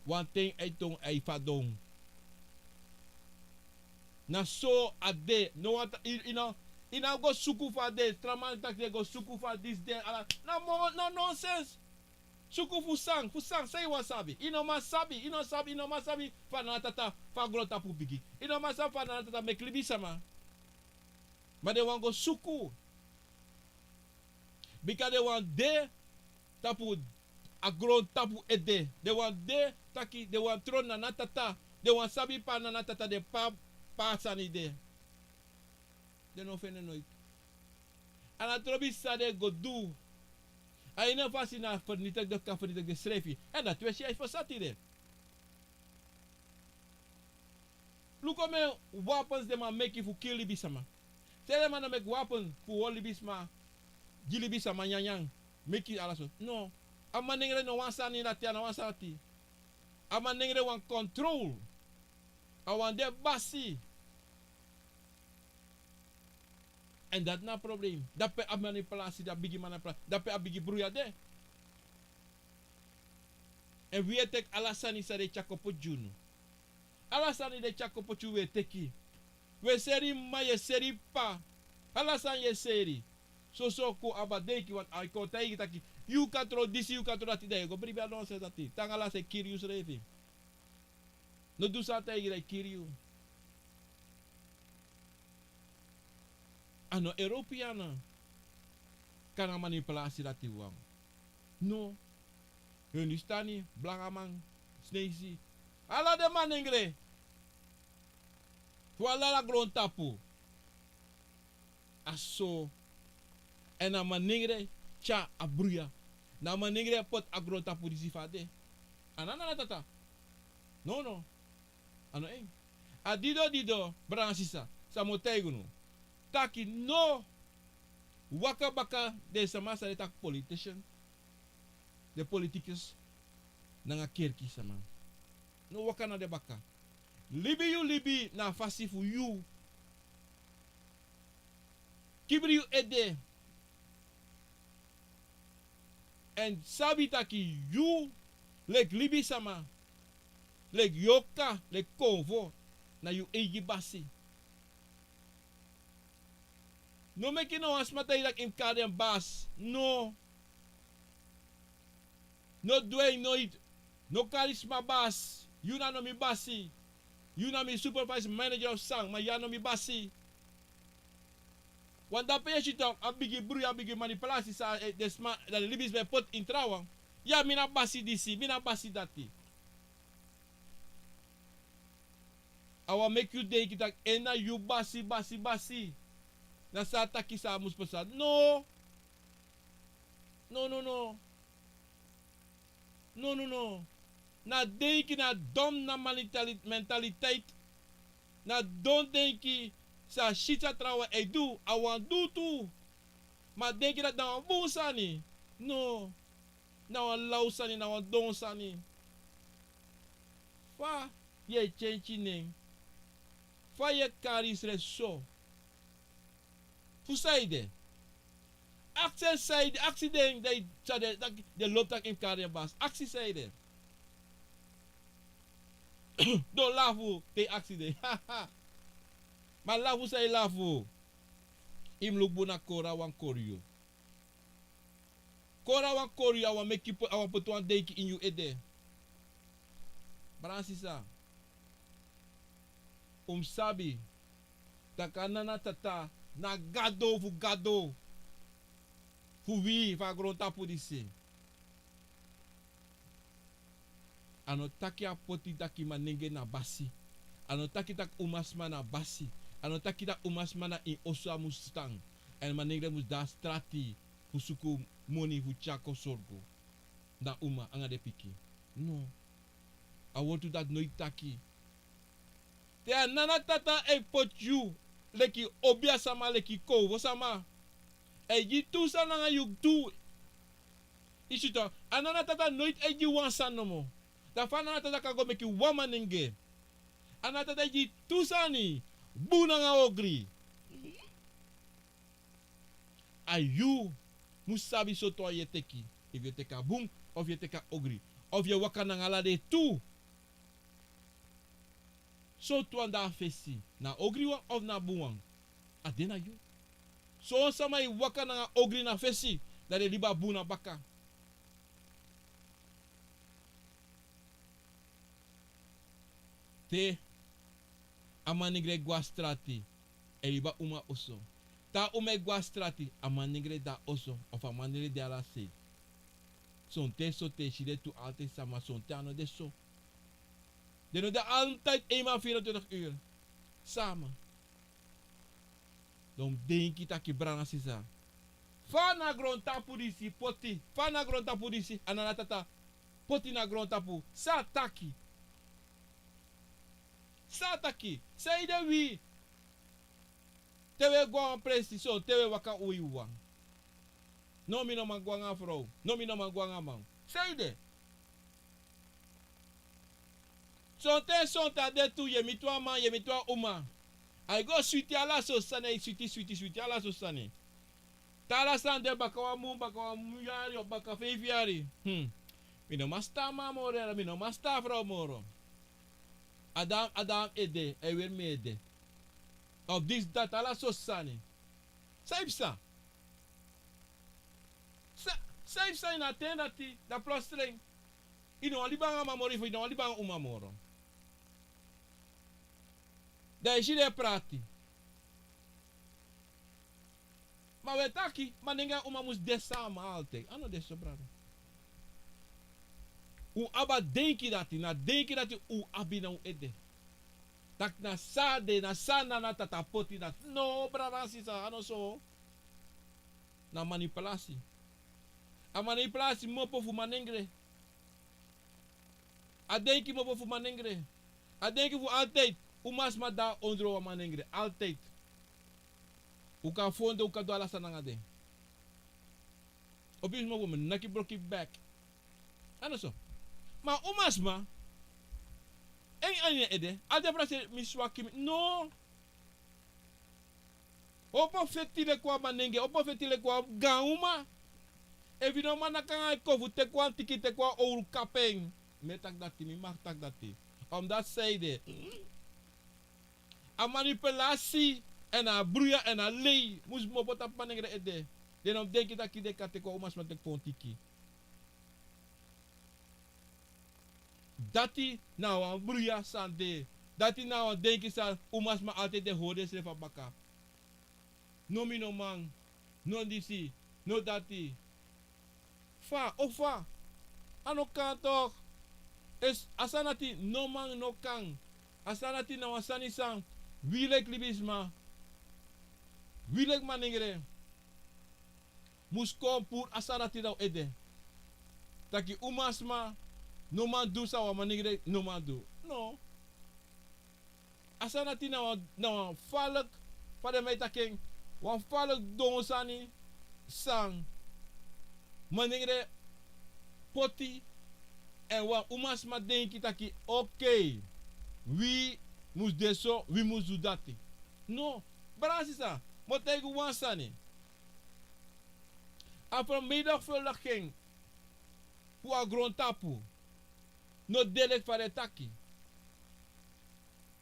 Wan ten a e ton, a e fadon. Na so a de. No wan ta, yu, yu no, yu no go suku fa a de. Tra man taki den go suku fa disi de. Ala, na mo, na nonsens. Suku fu san, fu san, san yu wani sabi? Yu no man sabi, yu no sabi, yu no man sabi fa Nana Tata, fa grontapu bigi. Yu no man sabi fa Nana Tata meki libisama. Ma den wani go suku. Bika den wani de tapu a grontapu ede. Den wani de taki, den wani tron Nana Tata. Den wani sabi pe Nana Tata de, pe, pe a sani de. Den no feni en noiti. A no trobi san den go du. A ini a fasi na vernietig, den kan vernietig densrefi. Èn dati wi e si a e pasa tide. Luku omeni wapens den man meki fu kiri libisama. Te den man no meki wapen fu hori libisma, gi libisama nyanyan, meki ala so. No. A manengre no wani sani dati, a no wani sani dati. A manengre wani control. A wani de basi. Èn dati na a problem. Dape a manipulasi, dati bigi manipulasi, dape a bigi bruya de. Èn wi e teki ala sani san den tyari kon poti gi unu. Ala sani den tyari kon poti gi unu wi e teki. Wi e seri mama, yu e seri p'pa. Ala sani yu e seri. Soso kon, a ben denki wan, a kon taigi taki yu kan tron disi, yu kan tron dati, dan yu go bribi a nonsens dati. Te anga ala san e kiri yusrefi. No du san a taigi dan e kiri yu. A no Europeana kan a manipulasi dati wawan. No. Hindustani, blankaman, Sneisi. Ala den manengre fu ala grontapu. A so. Èn a manengre tyari a bruya. Na a manengre poti a grontapu disi fa a de. A no Nana Tata. No, no. A no en. A dido dido, brada nanga sisa, san mi o taigi unu. Taki no waka baka den sama san den taki politician, den politikus, nanga kerki sama. No waka na den baka. Libi yu libi na a fasi fu yu. Kibri yu ede. Èn sabi taki yu, leki libisama, leki yorka, leki konfo, na yu eigi basi. No meki no wan sma taigi yu taki yu mus kari en basi. No. No du en noiti. No kari sma basi. Yu na no mi basi. Yu na mi supervise, manager of san, ma yu a no mi basi. Wan dape yu e si tok, a bigi bruya, a bigi manipulasi san, eh, den sma, dan den libisma e poti ini trawan. Ya, mi na basi disi, mi na basi dati. A wani meki yu denki taki en na yu basi, basi, basi. Na san a taki san a mus pasa. No. No, no, no. No, no, no. Na denki, na dom na mentali-, mentaliteit. Na don denki san a si san trawan e du, a wani du tu. Ma a denki dati na wan bun sani. No. Na wan law sani, na wan don sani. Fa yu e kenki nen? Fa yu e kari yusrefi so? Fu san ede? Aksi en san ede, aksi den, den, san den, den lobi taki yu mus kari den basi. Aksi san ede. Don lafu te yu aksi den. Ma lafu san yu lafu. Yu mus luku bun na kori a wan kori yu. Kori a wan kori yu, a wani meki yu po-, a wani poti wan denki ini yu ede. Brada sisa, un mus sabi taki a nana tata na gado fu gado fu wi fu a grontapu disi. A no taki a poti taki manengre na basi. A no taki taki umasma na basi. A no taki taki umasma na ini oso a mus tan. Èn manengre mus de na strati fu suku moni fu tyari kon sorgu na a uma anga den pikin. No. A wortu dati noiti taki. Te a nana tata e poti yu leki obia sama, leki kowfo sama, a e gi tu sani nanga yu tu. Yu si tok, a nana tata noiti e gi wan sani nomo. Dan fa a nana tata kan go meki wan manengre? A nana tata e gi tu sani, bun nanga ogri. A yu mus sabi sortu wan yu e teki. Efu yu e teki a bun, of yu e teki a ogri, of yu e waka nanga ala den tu. Sortu wan de na fesi, na ogri wan of na bun wan, a de na yu. Son sama e waka nanga ogri na fesi, dan den libi a bun na baka. Te a manengre e go na strati, e libi a uma oso. Te a uma e go na strati, a manengre de na oso, of a manengre de ala sei. Sonten so te yu si den tu altijd sama, sonten a no de so. Den no de altijd eenmaal vierentwintig uur sama. Dan un mus denki taki brada sisa, fa na grontapu disi poti, fa na grontapu disi a nana tata poti na grontapu, san a taki? San a taki? San ede wi? Te wi e go na wan presi so, te wi e waka wi wawan. No, mi no man go nanga frow. No, mi no man go nanga man. San ede? Sonten, sonten a de tu, yu e miti wan man, yu e miti wan uma. A e go switi ala sortu sani, a e switi, switi, switi ala sortu sani. Te ala sani de, baka wan mun, baka wan mun yari, of baka feifi yari. Hmm. Mi no man stan man moro, mi no man stan frow moro. A dan, a dan ede, a e weri mi ede. Of disi, dati, ala sortu sani. San e psa? Sa, san e psa ini a ten dati, dan plotseling yu no wani libi nanga man moro, yu no wani libi nanga uma moro. Dan yu si den e prati. Ma wi e taki, manengre nanga uma mus de sama altijd. A no de so, brada. Un abi a denki dati, na denki dati un abi na un ede. Taki na san a de, na san a nana tata poti dati. No, brada, sisa, a no so. Na manipulasi. A manipulasi kmopo fu manengre. A denki kmopo fu manengre. A denki fu altijd umasma de na ondro wan manengre. Altijd. Un kan fon den, un kan du ala sani nanga den. Opo yu sma, un mus naki broki bek. A no so. Ma umasma, en, en ede, a de prasi mi swaki mi. No. Opo feti leki wan manengre, opo feti leki wan gaan uma. Efu yu no man naki nanga en kon fu teki wan tiki, teki wan owru kapu en. Mi e taki dati, mi mag taki dati. Omdat san ede, a manipulasi, èn a bruya, èn a lei mus kmopo tapu manengre ede. Den no mus denki taki den kan teki wan umasma teki fu wan tiki. Dati na wan bruya san de. Dati na wan denki san umasma altijd e hori densrefi na baka. No, mi no man. No disi, no dati. Fa, o fa? A no kan toch. Es, a sani dati no man, no kan. A sani dati na wan sani san wi leki libisma, wi leki manengre, mus kon puru a sani dati na un ede. Taki umasma no man du san wan manengre no man du. No. A sani dati na wan, na wan falek, fa den man e taki en, wan falek don sani, san manengre poti, èn wan umasma denki taki, okei, wi mus de so, wi mus du dati. No, brada sisa, mi o taigi wan sani. A vermenigvuldiging fu a grontapu no de leki fa den e taki.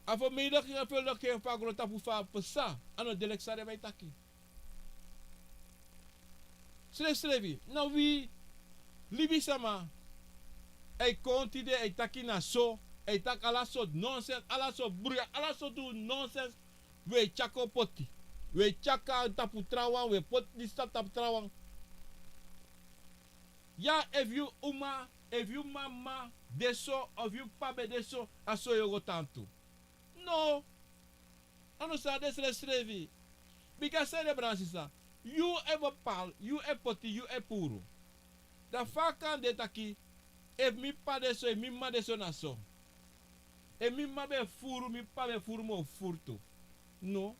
A vermenigvuldiging fu a grontapu fa a pasa, a no de leki san den ben e taki. Srefsrefi, na wi libisama e kon tide, e taki na so, e taki ala sortu nonsens, ala sortu bruya, ala sortu nonsens. Wi e tyari kon poti. Wi e tyari kon tapu trawan, wi e poti disi tapu, tapu trawan. Ya, efu yu uma, efu yu mama de so, of yu p'pa ben de so, a so yu o go tan tu. No. A no sa de srefsrefi. Bika san ede, brada sisa? Yu e bepaal, yu e poti, yu e puru. Dan fa a kan de taki, efu mi p'pa de so, efu mi mama de so, na so. Efu mi mama ben furu, mi p'pa ben furu, mi o furu tu. No.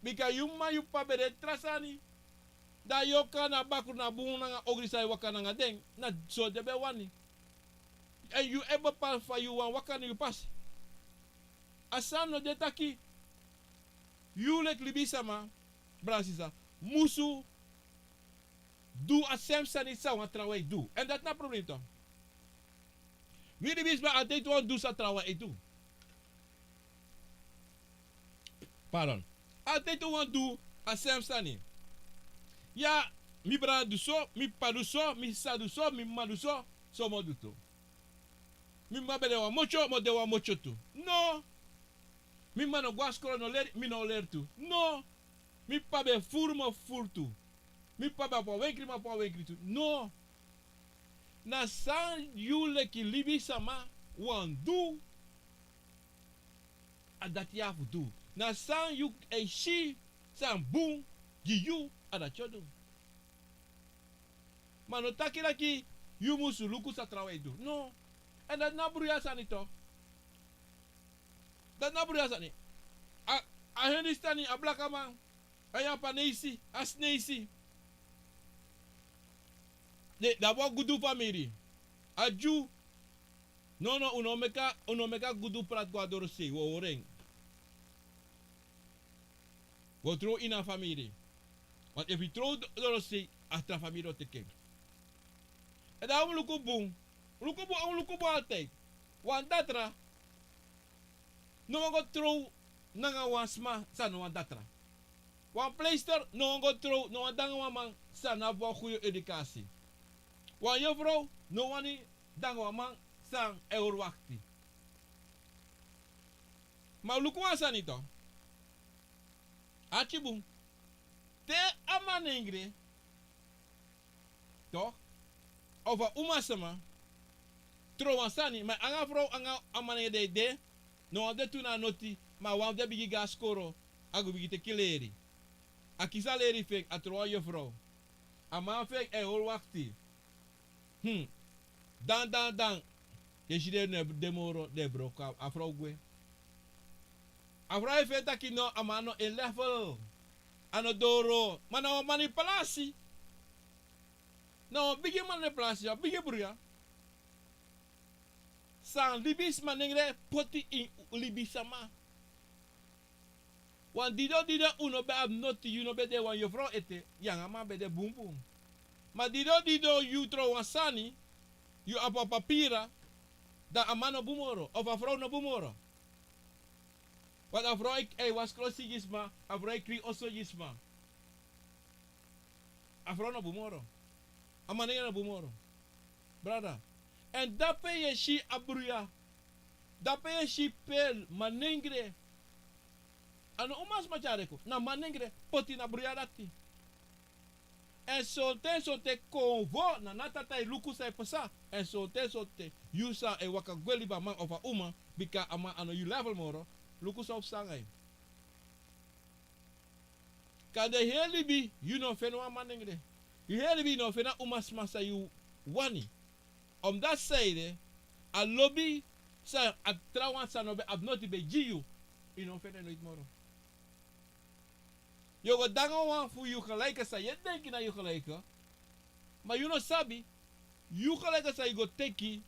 Bika yu mama, yu p'pa ben de tra sani. Dan yu o kon na bakru, na bun nanga ogri san yu waka nanga den, na so den ben wani. Èn yu e bepaal fa yu wani waka na yu pasi. A sani no de taki yu leki libisama, brada sisa, musu du a sem sani san wan trawan e du. Èn dati na problem tu. Wi libisma, a de tu wan du san trawan e du. Pardon. A de tu wan du a sem sani. Ya, mi brada du so, mi p'pa du so, mi sisa du so, mi mama du so, so mi o du tu. Mi mama ben de wan motyo, mi o de wan motyo tu. No. Mi mama no go na skoro, no leri, mi no o leri tu. No. Mi p'pa ben furu, mi o furu tu. Mi p'pa ben abi wan wenkri, mi o abi wan wenkri tu. No. Na san yu leki libisama wani du, a dati yu abi fu du. Na san yu e si san bun gi yu, a dati yu o du. Ma no taki taki yu musu luku san trawan e du. No. Èn dati na bruya sani tu. Dati na bruya sani. A, a Hindustani, a blakaman, a Yapanesi, a Sinesi. Den, den abi wan gudu famiri. A Dyu. No, no, un no o meki a, un no o meki a gudu prati go na dorosei, un o hori en. Un o trow ini a famiri. Want efu yu trow do-, dorosei, a tra famiri o teki en. Èn dan un mus luku bun. Luku bun, un mus luku bun altijd. Wan datra no wani go trow nanga wan sma san no wani datra. Wan pleister no wani go trow, no wani de nanga wan man san no abi wan goede edukasi. Wan yefrow no wani de nanga wan man san e hori wakti. Ma luku wan sani tu. Arki bun. Te a manengre, toch, of a umasma trow wan sani, ma anga a frow, anga a manengre di e de, no wan fu den tu na a noti, ma wan fu den bigin go na skoro, a go bigin teki leri. A kisi a leri fu en, a trow wan yefrow. A man fu en e hori wakti. Hmm. Dan, dan, dan. Yu e si den no e de moro, den e broko, a frow gwe. A frow e feni taki no, a man no e level. A no doro. Ma na wan manipulasi. Na wan bigi manipulasi, wan bigi bruya. San libisma manengre poti ini libisma. Wan didon didon un no ben abi noti, yu no ben de wan yefrow ete, yu anga a man ben de bunbun. Ma didon didon yu trow wan sani, yu abi wan papira, dan a man no bun moro, of a frow no bun moro. Want a frow e, e wasi klosi gi sma, a frow e krin oso gi sma. A frow no bun moro. A manengre no bun moro. Brada. Èn dape yu e si a bruya. Dape yu e si pe manengre. A no umasma tyari kon. Na manengre poti na bruya dati. Èn sonten, sonten konfo na a tata e luku san e pasa. Èn sonten, sonten yu san e waka gwe libi a man of a uma, bika a man a no yu level moro. Luku san o pasa anga yu. Kande heri libi, yu no feni wan manengre. Yu heri libi, yu no feni a umasma san yu wani. Omdat san ede, a lobi san a trawan san no ben abi noti ben gi yu, yu no feni en noiti moro. Yu o go de nanga wan fu yu gelijke san yu e denki na yu gelijke. Ma yu no sabi, yu gelijke san yu go teki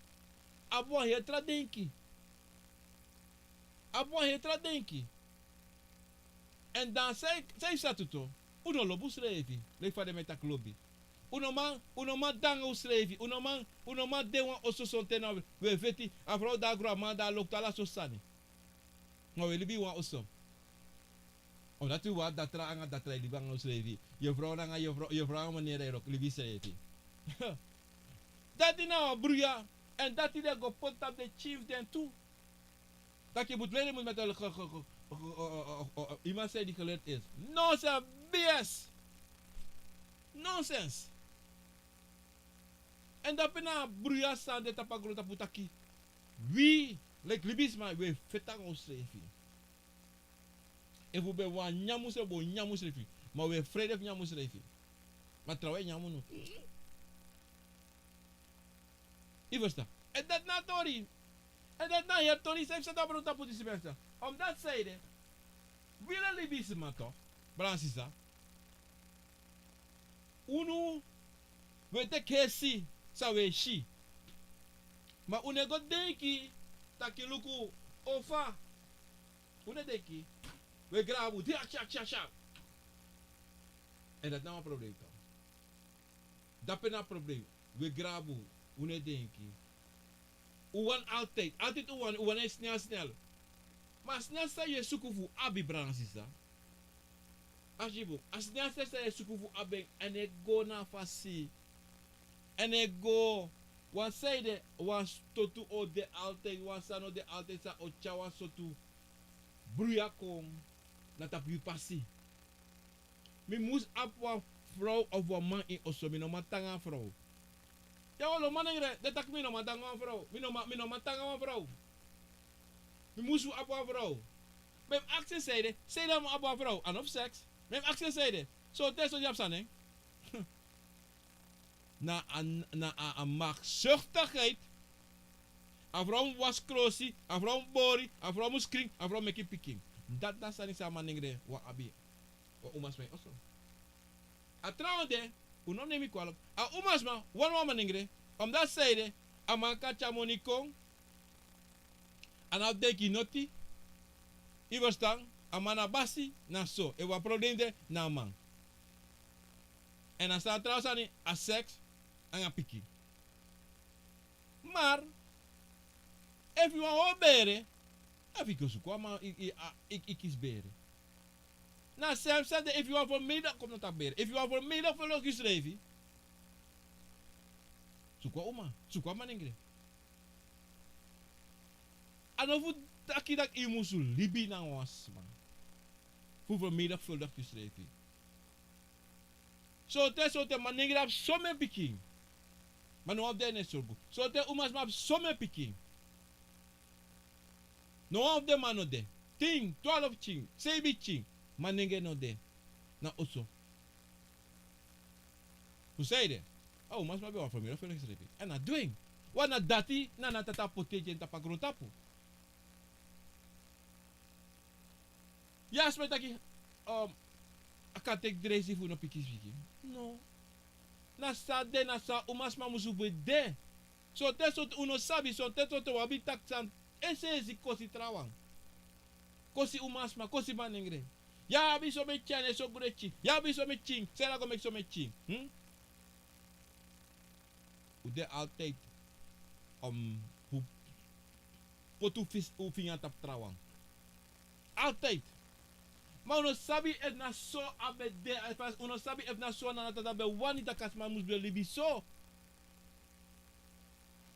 abi wan heri tra denki. Abi wan heri tra denki. Èn dan san yu, san yu sa du tu, un no lobi unsrefi, leki fa den mi e taki lobi. Un no man, un no man de nanga unsrefi, un no man, un no man de wan oso sonten na wi e feti, a frow de na gronman, dan a loktu, ala sortu sani. Ma wi e libi wan oso. Omdat wi wani datra nanga datra e libi nanga unsrefi. Yu frow nanga yu frow, yu frow nanga manera e libi srefi. Dati na wan bruya, èn dati den go poti tapu den pikin fu den tu. Taki yu mus leli, yu mus met, iemand zijn die geleerd is. Nonsens, B S. Nonsens. Èn dape na a bruya san de tapu a grontapu taki wi, leki libisma, wi e feti nanga unsrefi. Efu un ben wani nyan unsrefi, un o nyan unsrefi. Ma wi e freide fu nyan unsrefi. Ma trawan e nyan unu. Yu ferstan? Èn dati na a tori. Èn dati na a heri tori san yu fu sa tapu a grontapu disi, mi e ferstan. Omdat san ede, wi leli libisma toch, brada nanga sisa. Unu, wi e teki heri san wi e si. Ma un no e go denki taki luku, ofa. Un no e denki. Wi e grabu, di aksi, aksi, aksi. Èn dati na wan problem toch. Dape na a problem. Wi e grabu, un no e denki. Un wani altijd, altijd un wani, un wani en snel, snel. Ma a snel san yu e suku fu abi, brada nanga sisa. Alsjeblieft, a snel san yu e suku fu abi en, a no e go na a fasi. A no e go. Wan san ede, wan sortu o de altijd, wan sani o de altijd san o tyari wan sortu bruya kon na tapu yu pasi. Mi mus abi wan frow of wan man ini oso, mi no man tan nanga a frow. Ya, wan lo manengre, den taki mi no man tan nanga wan frow. Mi no man, mi no man tan nanga wan frow. Mi mus abi wan frow. Ma yu mus aksi en san ede, san ede a mus abi wan frow, a no fu seks. Ma yu mus aksi en san ede. So, te so yu abi sani. Na a, na a, a machtszuchtigheid. A frow mus wasi krosi, a frow mus bori, a frow mus krin, a frow mus meki pikin. Dati na sani san a manengre wani abi. Wan umasma ini oso. A trawan de, un no mus nemi mi kwalijk. A umasma wani wan manengre, omdat san ede, a man kan tyari moni kon, a no abi denki noti. Yu ferstan, a man na basi, na so. Efu wan problem de, na a man. Èn a san, a trawan sani, a seks nanga pikin. Maar efu yu wani hori bere, efu yu go suku wan man, yu, yu, a, yu, yu kisi bere. Na srefi san de, efu yu wani vermenigvuldig kon na tapu bere. Efu yu wani vermenigvuldig yusrefi, suku wan uma, suku wan manengre. A no fu taki dati yu musu libi nanga wan sma fu vermenigvuldig yusrefi. Sonten, sonten manengre abi somen pikin. Ma no wan fu den e sorgu. Sonten umasma abi somen pikin. No wan fu den man no de. Tin, twarfu pikin, seibi pikin. Manengre no de na oso. Fu san ede? A umasma ben wani vermenigvuldig yusrefi. Èn a du en. Want na dati na a tata poti en gi en tapu a grontapu. Ya, a sma e taki, um, a kan teki dreisi fu no piki siki. No. Na san de, na san umasma musu ben de. Sonten, sonten un no sabi, sonten, sonten un abi taki san, esi, esi kosi trawan. Kosi umasma, kosi manengre. Ya abi somen pikin, a no e sorgu den pikin. Ya abi somen pikin, san ede a go meki somen pikin? Hmm? Un de altijd, um, fu poti un fis-, un finga tapu trawan. Altijd. Ma un no sabi efu na so a ben de, efu a, un no sabi efu na so na a tata ben wani taki a sma musu ben libi so.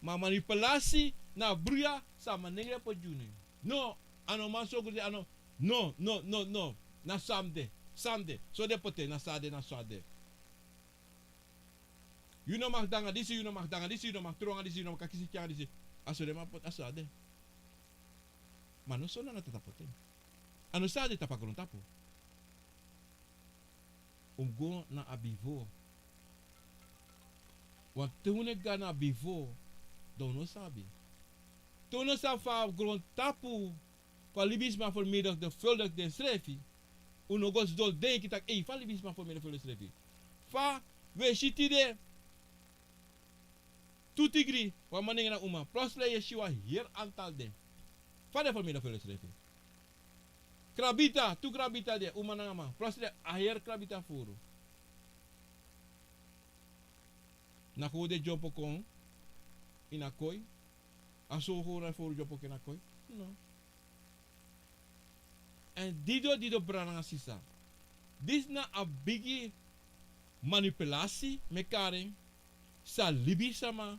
Ma a manipulasi na a bruya san a manengre poti gi unu. No, a no man sorgu den, a no. No, no, no, no. Na so a mus de, so a mus de. So den poti en, na so a de, na so a de. Yu no mag de nanga disi, yu no mag de nanga disi, yu no mag tron nanga disi, yu no mag kisi pikin nanga disi. A so den man poti, a so a de. Ma a no so na a tata poti en. A no so a de tapu a grontapu. Un mus go na a bifo. Want te un no e go na a bifo, dan un no sabi. Te un no sabi fa a grontapu, fa libisma vermenigvuldig densrefi. Un no go sidon denki taki: ei, fa libisma formele fu ensrefi? Fa un e si tide tu tigri, wan manengre na uma, plotseling yu e si wan heri antal de. Fa den formele fu ensrefi? Krabita, tu krabita de, uma nanga man, plotseling a heri krabita furu. Na kon den dyompo kon ini a koi. A so kon na furu dyompo kon ini a koi. No. Èn didon, didon, brada nanga sisa. Disi na a bigi manipulasi, meki a ren, san libisma,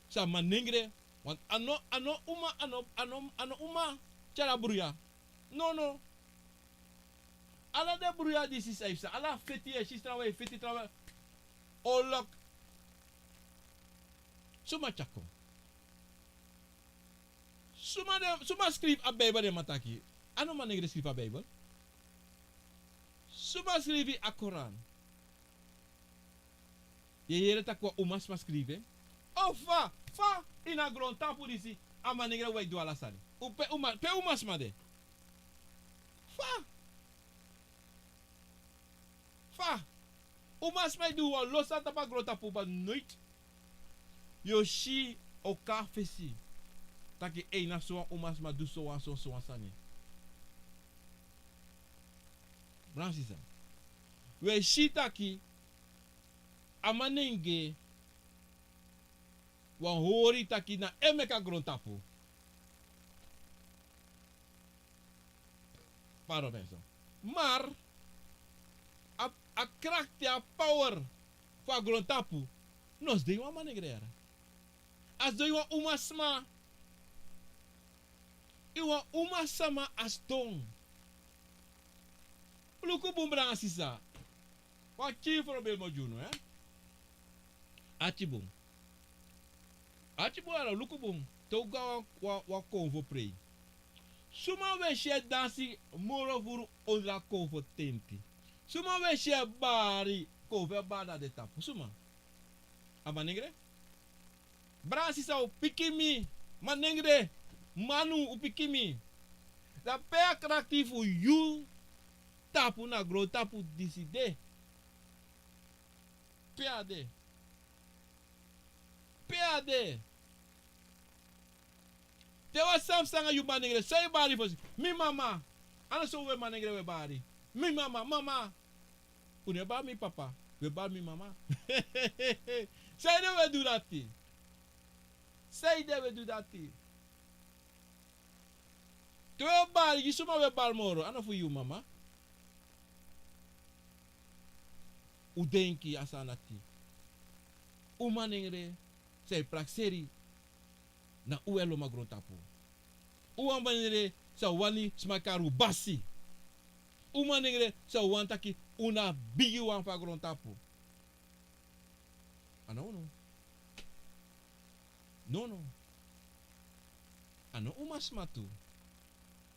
san manengre. Want a no, a no uma, a no, a no, a no uma tyari a bruya. No, no. Ala den bruya disi san e psa, ala feti, e si trawan, e feti trawan. Olok. Suma tyari kon? Suma den, suma skrifi a Bijbel, den man taki? A no manengre skrifi a Bijbel. Suma skrifi a Koran? Yu e yere taki wan umasma skrifi en? O fa, fa ini a grontapu disi a manengre e du ala sani? Pe uma, pe umasma de? Fa? Fa? Umasma e du wan lo sani tapu a grontapu, ma noiti yu o si, o kon a fesi taki: ei, na sowan umasma du sowan, sowan, sowan sani. Brada nanga sisa, un e si taki a manengre, wan hori taki na en meki a grontapu. Pardon, mensen. Maar a, a krakti, a power fu a grontapu no sidon ini wan manengre yara. A sidon ini wan umasma. Ini wan umasma a sidon. Luku bun, brada nanga sisa. Wan pikin voorbeeld mi o gi unu, hè? Ati bun. Ati bun, alo, luku bun. Te un go na wan, wan konfo prei. Suma un e si e dansi moro furu ondro a konfo tenti? Suma un e si e bari, konfo e bari na den tapu? Suma? A manengre? Brada nanga sisa, un piki mi. Manengre, manu, un piki mi. Dan pe a krakti fu yu tapu na grontapu disi de? Pe a de? Pe a de? Te wan sani psa nanga yu manengre, san yu e bari fosi? Mi mama. A no so un manengre e bari. Mi mama, mama. Un no e bari mi papa, un e bari mi mama. Sanede un e du dati? Sanede un e du dati? Te un e bari, gi suma un e bari moro, a no fu yu mama? Un denki a sani dati? Un manengre san e prakseri, na un e lon a grontapu. Un manengre san wani sma kari un basi. Un manengre san wani taki un na a bigiwan fu a grontapu. A no unu. No, no. A no umasma tu.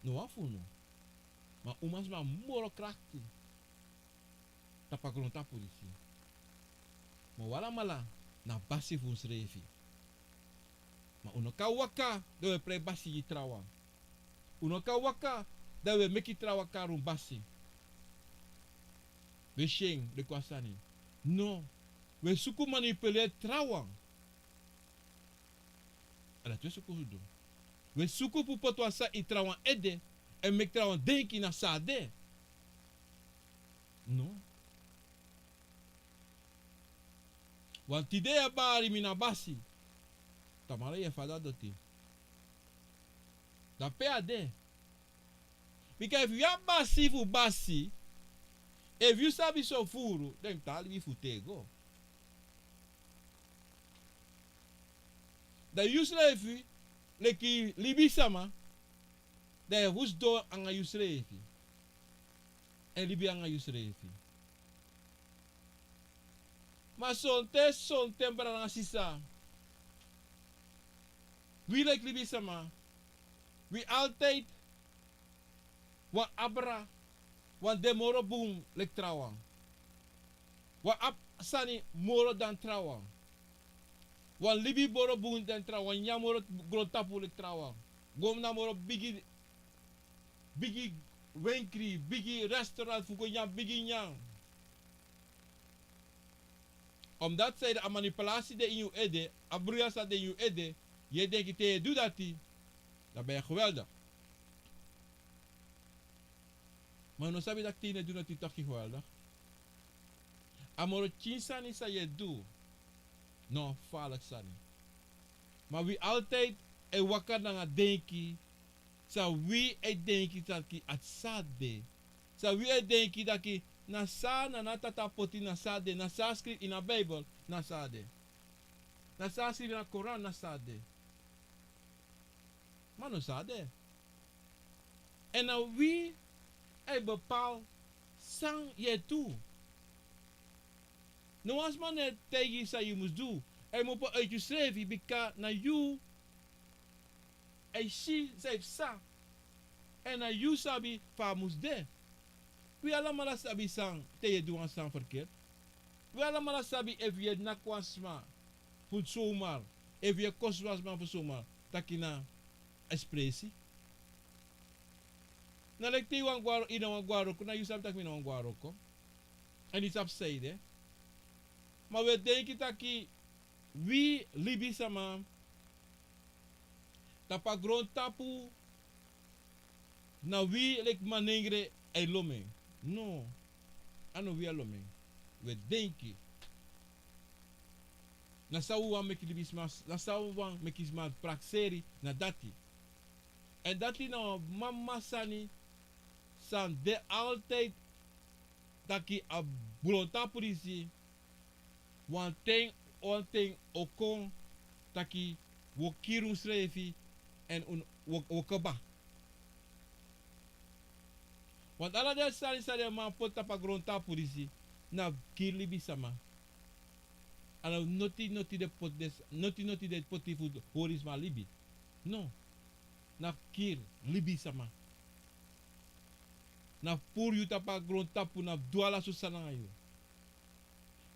No wan fu unu. Ma umasma moro krakti tapu a grontapu disi. Ma un alamala na basi fu unsrefi. Ma un no kan waka dan un e prei basi gi trawan. Un no kan waka dan un e meki trawan kari un basi. Un e si en, den kon a sani. No. Un e suku manipuleri trawan. A dati un e suku fu du. Un e suku fu poti wan sani ini trawan ede, èn meki trawan denki na san a de. No. Want tide yu e bari mi na basi, tamara yu e fadon a doti. Dan pe a de? Bika efu yu a basi fu basi, efu yu sabi so furu, dan yu mus tan a libi fu tego. Dan yusrefi, leki libisma, dan yu e sidon anga yusrefi èn libi anga yusrefi. Ma sonten, sonten, brada nanga sisa, wi leki libisma, wi altijd wani abra, wani de moro bun leki trawan. Wani abi sani moro dan trawan. Wani libi moro bun dan trawan, wani nyan moro grontapu leki trawan. Go na moro bigi, bigi wenkri, bigi restaurant fu go nyan bigi nyan. Omdat sei de a manipulasi de in yu ede, a bruya sa de in yu ede, yu e denki te yu e du dati, dan ben yu geweldig. Ma yu no sabi dati te yu no e du noti yu taki geweldig. A moro tyin sani san yu e du, no, faliki sani. Ma wi altijdi e waka nanga denki san wi e denki taki a san de. San wi e denki taki na san na na tata poti, na san de, na san a skrifi ini a Bijbel, na san de. Na san a skrifi na Koran, na san de. Ma no san de. Èn na wi e bepaal san yu e du. No wan sma no e taigi yu san yu mus du. Èn yu mu opo uiti yusrefi bika na yu e si san yu psa. Èn na yu sabi fa a mus de. Wi alamala sabi san te yu e du wan sani ferkeri. Wi alamala sabi efu yu e naki wan sma fu somar, efu yu e kosi wan sma fu somar, taki na espresi. Na leki te yu wani go na wan go na wroko, na yu sabi taki mi no wani go na wroko. Èn yu sabi san ede. Ma wi e denki taki wi libisma tapu a grontapu, na wi leki manengre e lomi en. No, a no wi e lomi en. Wi e denki. Na san wi wani meki libisma, na san wi wani meki sma prakseri, na dati. Èn dati na wan mama sani san de altijdi taki a grontapu disi, wan ten, wan ten o kon taki wi o kiri unsrefi èn un, wi o, wi o kaba. Want ala den sani san den man poti tapu a grontapu disi na kiri libisma. A no noti noti den poti den, noti noti den poti fu hori sma libi. No. Na fu kiri libisma. Na fu puru yu tapu a grontapu, na fu du ala sortu sani nanga yu.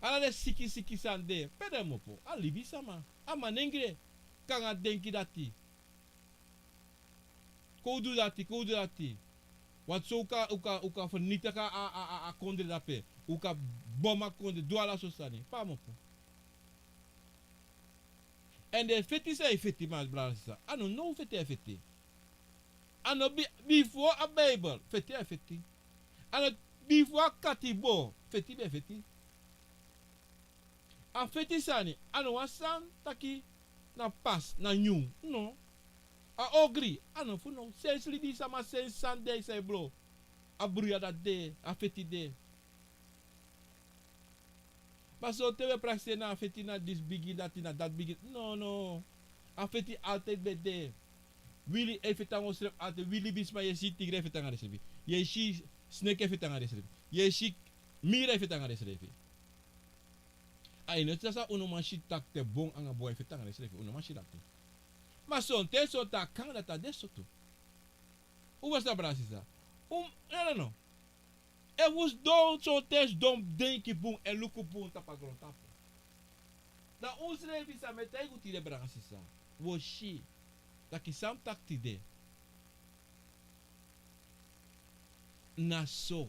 Ala den siki siki sani de, pe den mu opo? A libisma, a manengre, kon nanga denki dati. Kon un du dati, kon un du dati. Want so un kan, un kan, un kan fernitigi a, a, a, a kondre dape. Un kan bomi a kondre, du ala sortu sani. Pe a mu opo? Èn den feti san yu e feti, ma brada sisa, a no now feti a e feti. A no bi, bifo a Bijbel, feti a e feti. A no bifo a katibo, feti ben e feti. A feti sani, a no wan sani taki na pas, na nyun, no. A ogri, a no fu now. Sensi libisma, sensi sani de san e blo. A bruya dati de, a feti de. Ma sonten wi e prakseri na a feti na disi bigi, dati na dati bigi. No, no. A feti altijdi ben de. Wi e feti nanga unsrefi altijdi. Wi libisma, yu e si tigri e feti nanga densrefi. Yu e si sneki e feti nanga densrefi. Yu e si miri e feti nanga densrefi. A ini a sani san un no man si taki te bon nanga bon e feti nanga densrefi. Un no man si dati. Ma sonten, sonten a kan dati a de so tu. Un mus sabi, brada sisa. Un, no, no, no. Efu un sidon, sonten sidon denki bun èn luku bun tapu a grontapu. Dan unsrefi san mi e taigi un tide, brada sisa, wi o si taki san mi taki tide na so.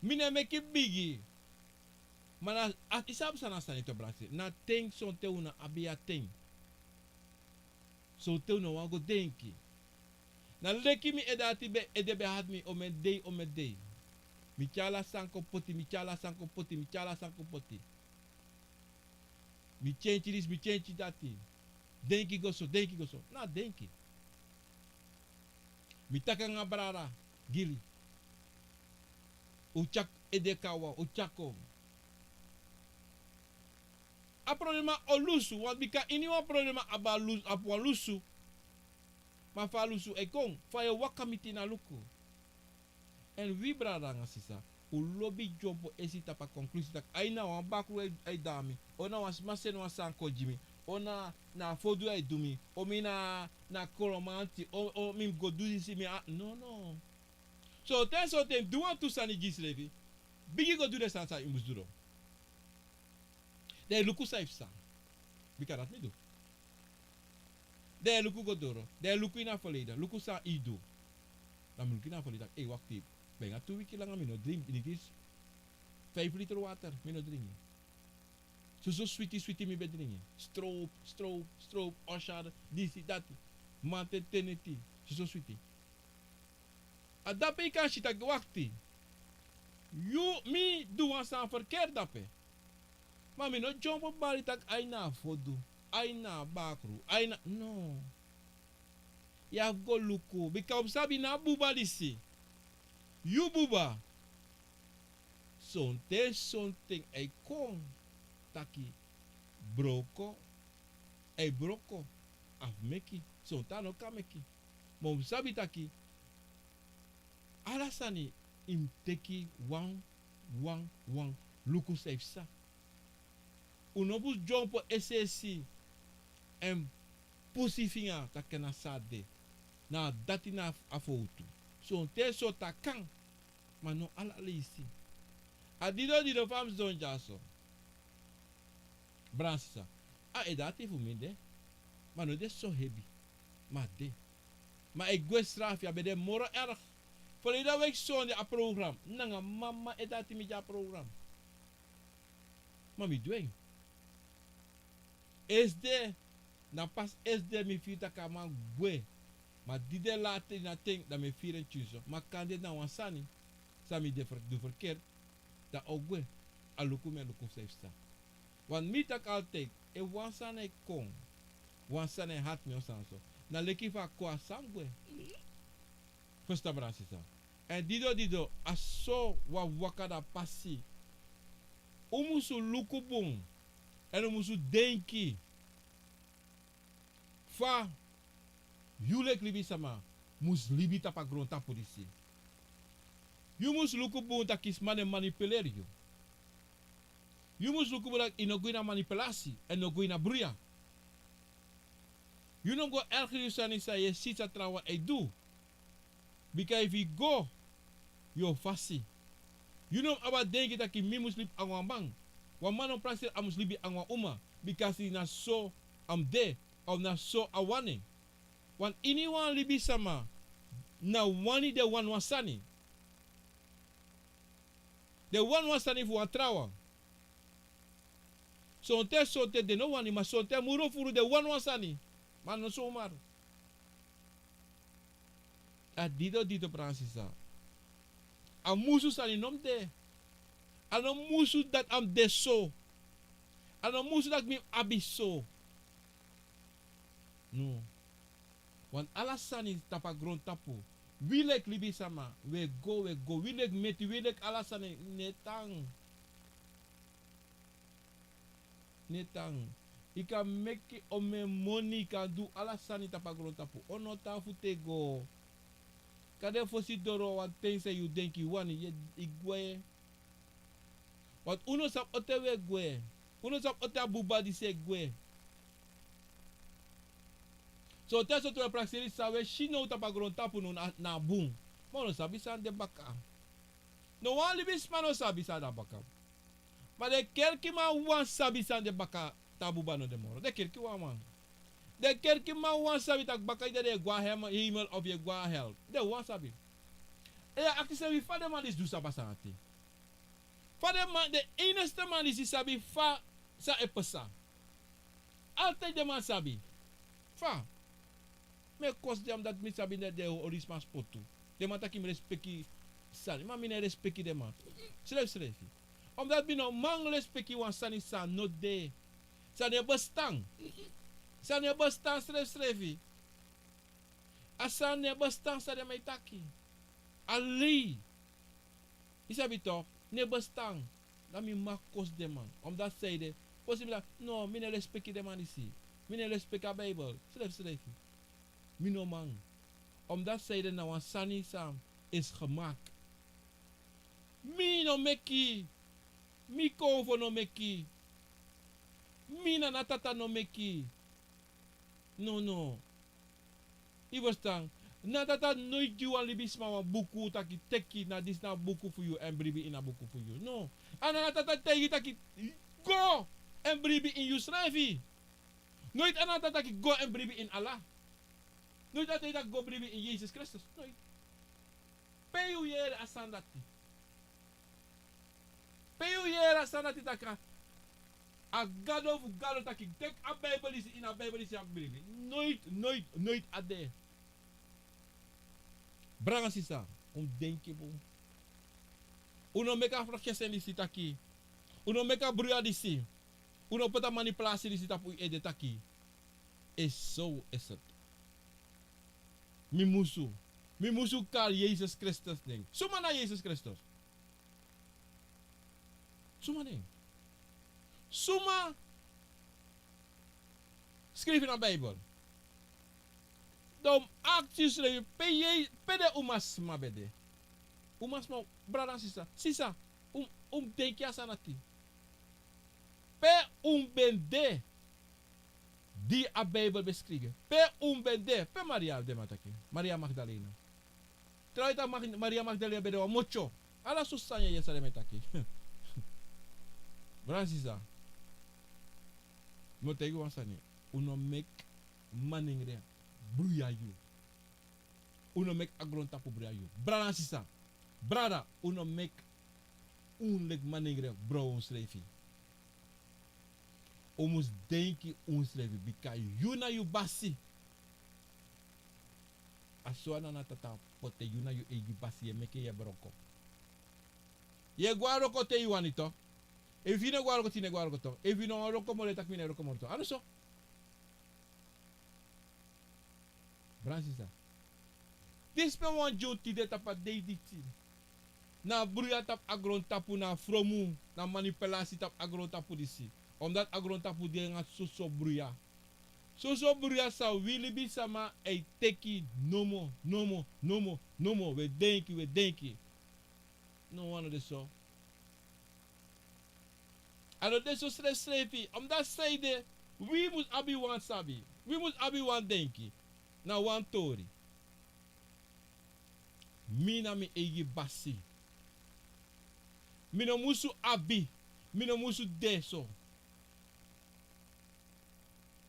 Mi no e meki bigi. Ma na, a, yu sabi san na sani tu, brada sisa. Na ten, sonten un no abi a ten. Sonten un no wani go denki. Na leki mi ede ati ben, ede ben hati mi omeni dei, omeni dei. Mi tyari ala sani kon poti, mi tyari ala sani kon poti, mi tyari ala sani kon poti. Mi tyentyi disi, mi tyentyi dati. Denki go so, denki go so. Na denki. Mi taki nanga brada Gili. Un tyari ede kon na wan, un tyari kon. A problema o lusu, want bika ini wan problema abi a lu-, abi wan lusu. Ma fa a lusu e kon, fa yu e waka miti na luku. Èn wi brada nanga sisa, un lobi dyompo esi tapu a konklusi taki, ai na wan bakru e, e dami, o na wan sma seni wan sani kon gi mi, o na, na a fodu e du mi, o mi na, na kolomanti, o, o mi mus go du disi, mi a, no, no. Sonten, sonten du wantu sani gi yusrefi. Bigin go du den sani san yu mus du. Dan yu luku san yu psa. Bika dati mi du. Dan yu luku go doro. Dan yu luku ini a ferleiden. Luku san yu du. Dan mi luku na a foli taki: "Ei, wakti, ben nanga tu wiki langa mi no dringi, dringi feifi liter water, mi no dringi. Soso switi switi mi ben dringi. Stroop, stroop, stroop, oshar, disi, dati. Mante, teneti, soso switi." A dape yu kan si taki: "Wakti. Yu, mi du wan sani ferkeri dape. Ma mi no dyompo bari taki ai na a fodu, ai na a bakru, ai na, no. Yu abi go luku, bika un mus sabi na a buba disi. Yu buba. Sonten sonten ai kon taki broko, ai broko, a fu meki, sonten a no kan meki. Ma un mus sabi taki ala sani yu mus teki wan, wan, wan, luku san e psa." Un no mus dyompo es'esi èn pusu yu finga taki na so a de. Na dati na a fowtu. Sonten sortu a kan, ma no ala leisi. A didon didon fa mi sidon dyaso, bransisa, a edati fu mi de, ma no de so hebi, ma a de. Ma a e gwe srafi, a ben de moro erg. Ferleden weki sonde a program, nanga mama edati mi de a program. Ma mi du en. Esde, na pas esde mi firi taki a man gwe. Ma di den lati na ten, dan mi e firi en tyuso. Ma kande na wan sani san mi de fer-, du ferkeri, dan a o gwe. A luku mi, a luku fu san e psa. Want mi taki altijd, efu wan sani e kon, wan sani e hati mi, o sani so, na leki fa a kon, a sani gwe. Ferstan, bransisa. Èn didon didon, a so wan waka na pasi. Un musu luku bun, èn un musu denki fa yu leki libisama mus libi tapu a grontapu disi. Yu mus luku bun taki sma no e manipuleri yu. Yu mus luku bun taki yu no go ini a manipulasi èn no go ini a bruya. Yu no go ergeri yu sani san yu e si san trawan e du. Bika efu yu go, yu o fasi. Yu no mus abi a denki taki mi mus libi anga wan man. Wan man no prakseri a mus libi anga wan uma, bika si na so a mus de, of na so a wani en. Want iniwan libisama na wani, den wani wan sani. Den wani wan sani fu wan trawan. Sonten, sonten den no wani, ma sonten muru furu den wani wan sani. Ma no somar. A didon didon, bransisa. A musu sani no mus de. A no musu dati a mus de so. A no musu dati mi abi so. No. Want ala sani tapu a grontapu, wi leki libisama, wi e go, wi e go, wi leki meti, wi leki ala sani, no e tan. No e tan. Yu kan meki omeni moni, yu kan du ala sani tapu a grontapu, o no tan fu tego. Kande fosi doro wan ten san yu denki yu wani, yu e gwe. Want un no sabi on ten wi e gwe. Un no sabi on ten a buba disi e gwe. Sonten sortu wi e prakseri san wi e si now tapu a grontapu now na, na bun. Ma un no sabi san de baka. No wan libisma no sabi san de baka. Ma den kerkiman wawan sabi san de baka, te a buba no de moro. Den kerkiman wawan. Den kerkiman wawan sabi taki baka yu dede yu e go na hem-, hemel of yu e go na hel. Den wawan sabi. Èn yu e aksi wi fa den man disi du san pasa ati. Fa den man, den enigste man disi sabi fa san e pasa. Altijd den man sabi. Fa? Mi e kosi den, omdat mi sabi den, den hori sma spotu. Den man taki mi respeki sani, ma mi no e respeki den man. Srefsrefi. Omdat mi no man respeki wan sani san no de. San no e bestan. San no e bestan srefsrefi. A san no e bestan san den man e taki. A lei. Yu sabi toch, no e bestan. Dan mi mag kosi den man. Omdat san ede, fosi mi taki, no, mi no e respeki den man disi. Mi no e respeki a Bijbel. Srefsrefi. Mi no man. Omdat san ede, na wan sani san is gemaakt. Mi no meki. Mi konfo no meki. Mi nana tata no meki. No, no. Yu ferstan? Nana tata noiti gi wan libisma wan buku taki teki, na disi na a buku fu yu, èn bribi ini a buku fu yu. No. A nana tata taigi taki go èn bribi ini yusrefi. Noiti a nana tata taki go èn bribi ini Allah. Noiti a taigi taki go bribi ini Yesus Kristus. Noiti. Pe yu yere a sani dati? Pe yu yere a sani dati taki a gado fu gado taki teki a Bijbel disi, ini a Bijbel disi a bribi? Noiti, noiti, noiti a de. Brada nanga sisa, un mus denki bun. Un no meki a froki a sani disi taki. Un no meki a bruya disi. Un no poti a manipulasi disi tapu un ede taki. E so e seti. Mi musu. Mi musu kari Yesus Kristus nen. Suma na Yesus Kristus? Suma nen? Suma skrifi na Bijbel? Dan un mus aksi yusrefi pe Ye-, pe den umasma ben de. Umasma, brada nanga sisa. Sisa, un, un mus denki a sani dati. Pe un ben de? Di a Bijbel ben skrifi. Pe un ben de? Pe Maria de, mi e taki. Maria Magdalena. Trawan yu taki Mag-, Maria Magdalena ben de wan motyo. Ala so sani ya, san den e taki. Brada nanga sisa. Mi o taigi wan sani. Un no meki manengre bruya yu. Un no meki a grontapu bruya yu. Brada nanga sisa. Brada, un no meki un leki manengre bruya unsrefi. Un mus denki unsrefi, bika yu na yu basi. A so a Nana Tata poti en, yu na yu eigi basi, yu e meki en, yu e wroko. Yu e go na wroko te yu wani, toch. Efu yu no e go na wroko, te yu no e go na wroko, toch. Efu yu no wani wroko moro, yu e taki mi no e wroko moro, toch. A no so? Brada nanga sisa. Disi pe wan dyun tide tapu a dei disi. Na bruya tapu a grontapu, na fromu, na manipulasi tapu a grontapu disi. Omdat a grontapu de nanga soso bruya. Soso bruya san wi libisama e teki nomo, nomo, nomo, nomo. Wi e denki, wi e denki. No wan no de so. A no de so srefsrefi, omdat san ede, wi mus abi wan sabi, wi mus abi wan denki, na wan tori. Mi na mi eigi basi. Mi no musu abi, mi no musu de so.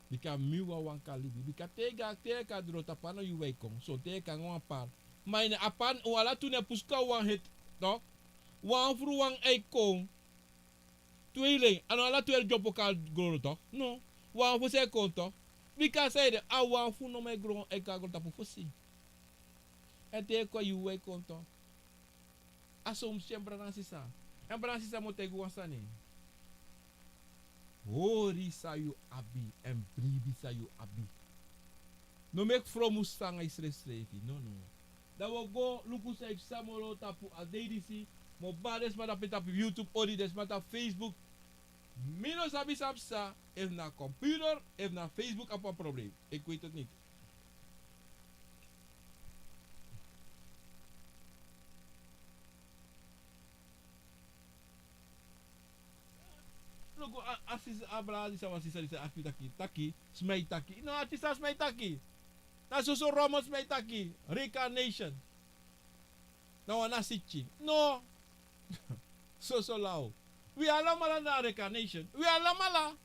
Bika mi wawan kan libi. Bika te yu go, te yu e kon na grontapu, a no yu e kon. Sonten yu e kon nanga wan par. Ma ini a par, un ala tu no e pusu kon na wan heti, toch. Wan furu wan e kon. Tweede, a no ala tu e dyompo kon na gron, toch. No. Wan fosi e kon, toch. Bika san ede, a wan fu nomo e gron, e kon na grontapu fosi. Èn te yu e kon, yu e kon, toch. A so un mus si en, brada nanga sisa. Èn brada nanga sisa, mi o taigi wan sani. Hori san yu abi, èn bribi san yu abi. No meki fromu sanga yu srefsrefi. No, no. Dan wi o go luku san e psa moro tapu a dei disi. Mi o bari den sma tapu, tapu YouTube odi, den sma tapu Facebook. Mi no sabi san psa, efu na computer, efu na Facebook abi wan problem. Ik weet het niet. Luku, a, a sisa, a brada disi, a wan sisa disi e aksi taki, taki, sma e taki. No, a sisa, sma e taki. Na soso rommel sma e taki. Reincarnation. Na wan nasi tyari. No. Soso law. Wi alamala na reincarnation. Wi alamala.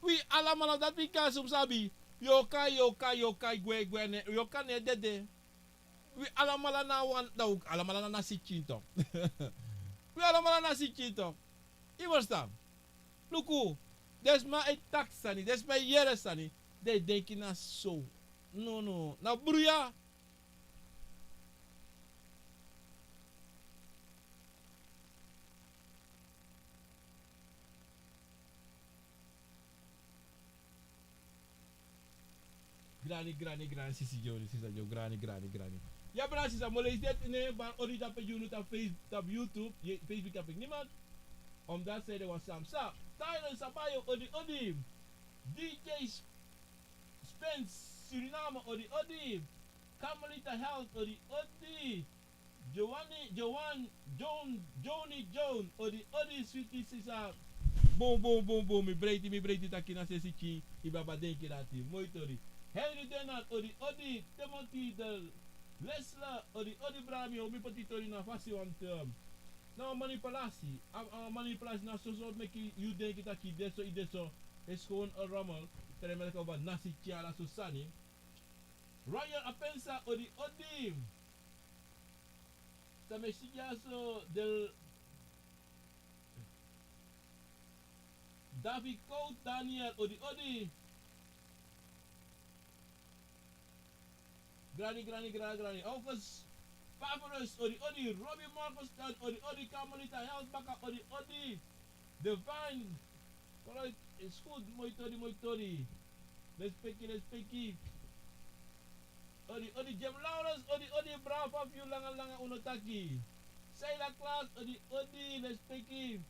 Wi alamala, dati bika son sabi. Yu o kon, yu o kon, yu o kon, gwe, gwe, ne, yu o kon, ne dede. Wi alamala na wan, da wi alamala na nasi tyari, toch. Wi alamala na nasi tyari, toch. Yu e ferstan? Luku, den sma e taki sani, den sma e yere sani, den e denki na so. No, no, na bruya. Grani, grani, grani, sisi Johnny, sisa Johnny, grani, grani, grani. Ya, brada, sisa, mi o leisi den nen, bari odi tapu yu, tapu Face-, tapu YouTube, ye, Facebook, tapu niemand. Omdat san ede, wan sani psa. Tyler Sabayo, odi, odi. D J Spence, Suriname, odi, odi. Carmelita Health, odi, odi. Joanny, Joan, John, Johnny John, odi, odi, switi sisa. Bun, bun, bun, bun, mi breiti, mi breiti taki na sesi tyari, i baba denki dati, moi tori. Henry Denard, odi, odi, Timothy de Lesla, odi, odi, brada, mi o mi poti tori na fasi wan, um, na manipulasi, a, a manipulasi na soso meki yu denki taki i de so, i de so, is gewoon een rommel, treme leki wan nasi tyari ala so sani. Ryan Apensa, odi, odi. San mi e si dyaso, del David Kout Daniel, odi odi. Grani, grani, grani, grani. August Favorus, odi odi. Robbie Marcus, odi odi. Carmelita Health Baka, odi odi. Divine, koloit is goed, moi tori, moi tori. Lespeki, lespeki. Odi odi. Jim Lawrence, odi odi. Bravo fu yu, langa langa un no taki. Saila Klaas, odi odi, lespeki.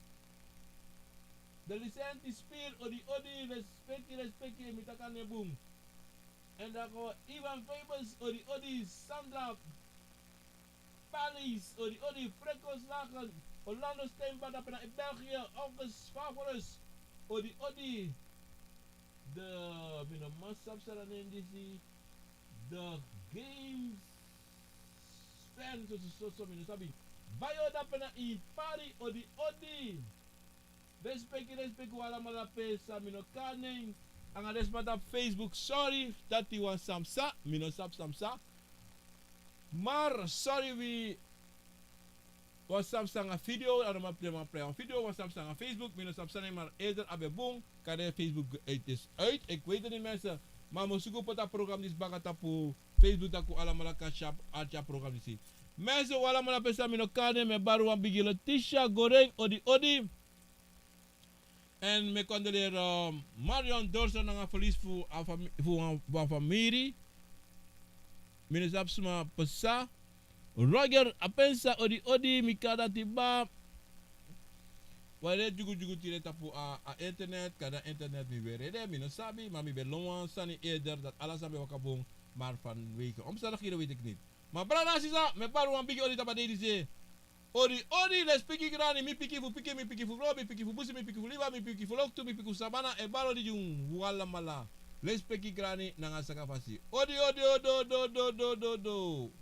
Delicenti Spir, odi odi, lespeki, lespeki, mi taki a nen bun. En dan go Ivan Febus, odi odi. Sandra Palis, odi odi. Frekos Lagen, Orlando Steinbach, dape na in België, August Favorus, odi odi. De, mi no man sabi san a nen disi. De Games Fan, so, so, so, so, mi no sabi. Bayo, dape na in Pari, odi odi. Lespeki, lespeki, un alamala pe san mi no kari nen. Anga den sma tapu Facebook, sorry, dati wan san psa, mi no sabi san psa. Mar, sorry, wi, wan san psa anga video, a no man prei, man prei anga video, wan san psa anga Facebook, mi no sabi san nen, mar eerder a ben bun, kande Facebook uit is uit, ik weet het niet, mensen. Ma mi o suku poti a program disi baka tapu Facebook, taki un alamala kan tyari a program disi. Mensen, un alamala pe san mi no kari nen, mi e bari wan bigi Letitia Goreng, odi odi. En mi e condoleer, eh, Marion Dorson nanga verlies fu a fami-, fu wan, wan famiri. Mi no sabi suma psa. Roger Apensa, odi odi, mi kari dati ba. Wan de dyugudyugu tide tapu a, a internet, kande a internet mi weri ede, mi no sabi, ma mi ben lon wan sani eerder dati ala sani ben waka bun, maar vanwege omstandigheden weet ik niet. Ma brada, sisa, mi e bari wan bigi odi tapu a dei disi. Odi odi, lespeki grani, mi pikin fu pikin, mi pikin fu frow, mi pikin fu busi, mi pikin fu liba, mi pikin fu loktu, mi pikin fu sabana, e bari odi gi un alamala. Lespeki grani nanga sakafasi. Odi odi odi odi.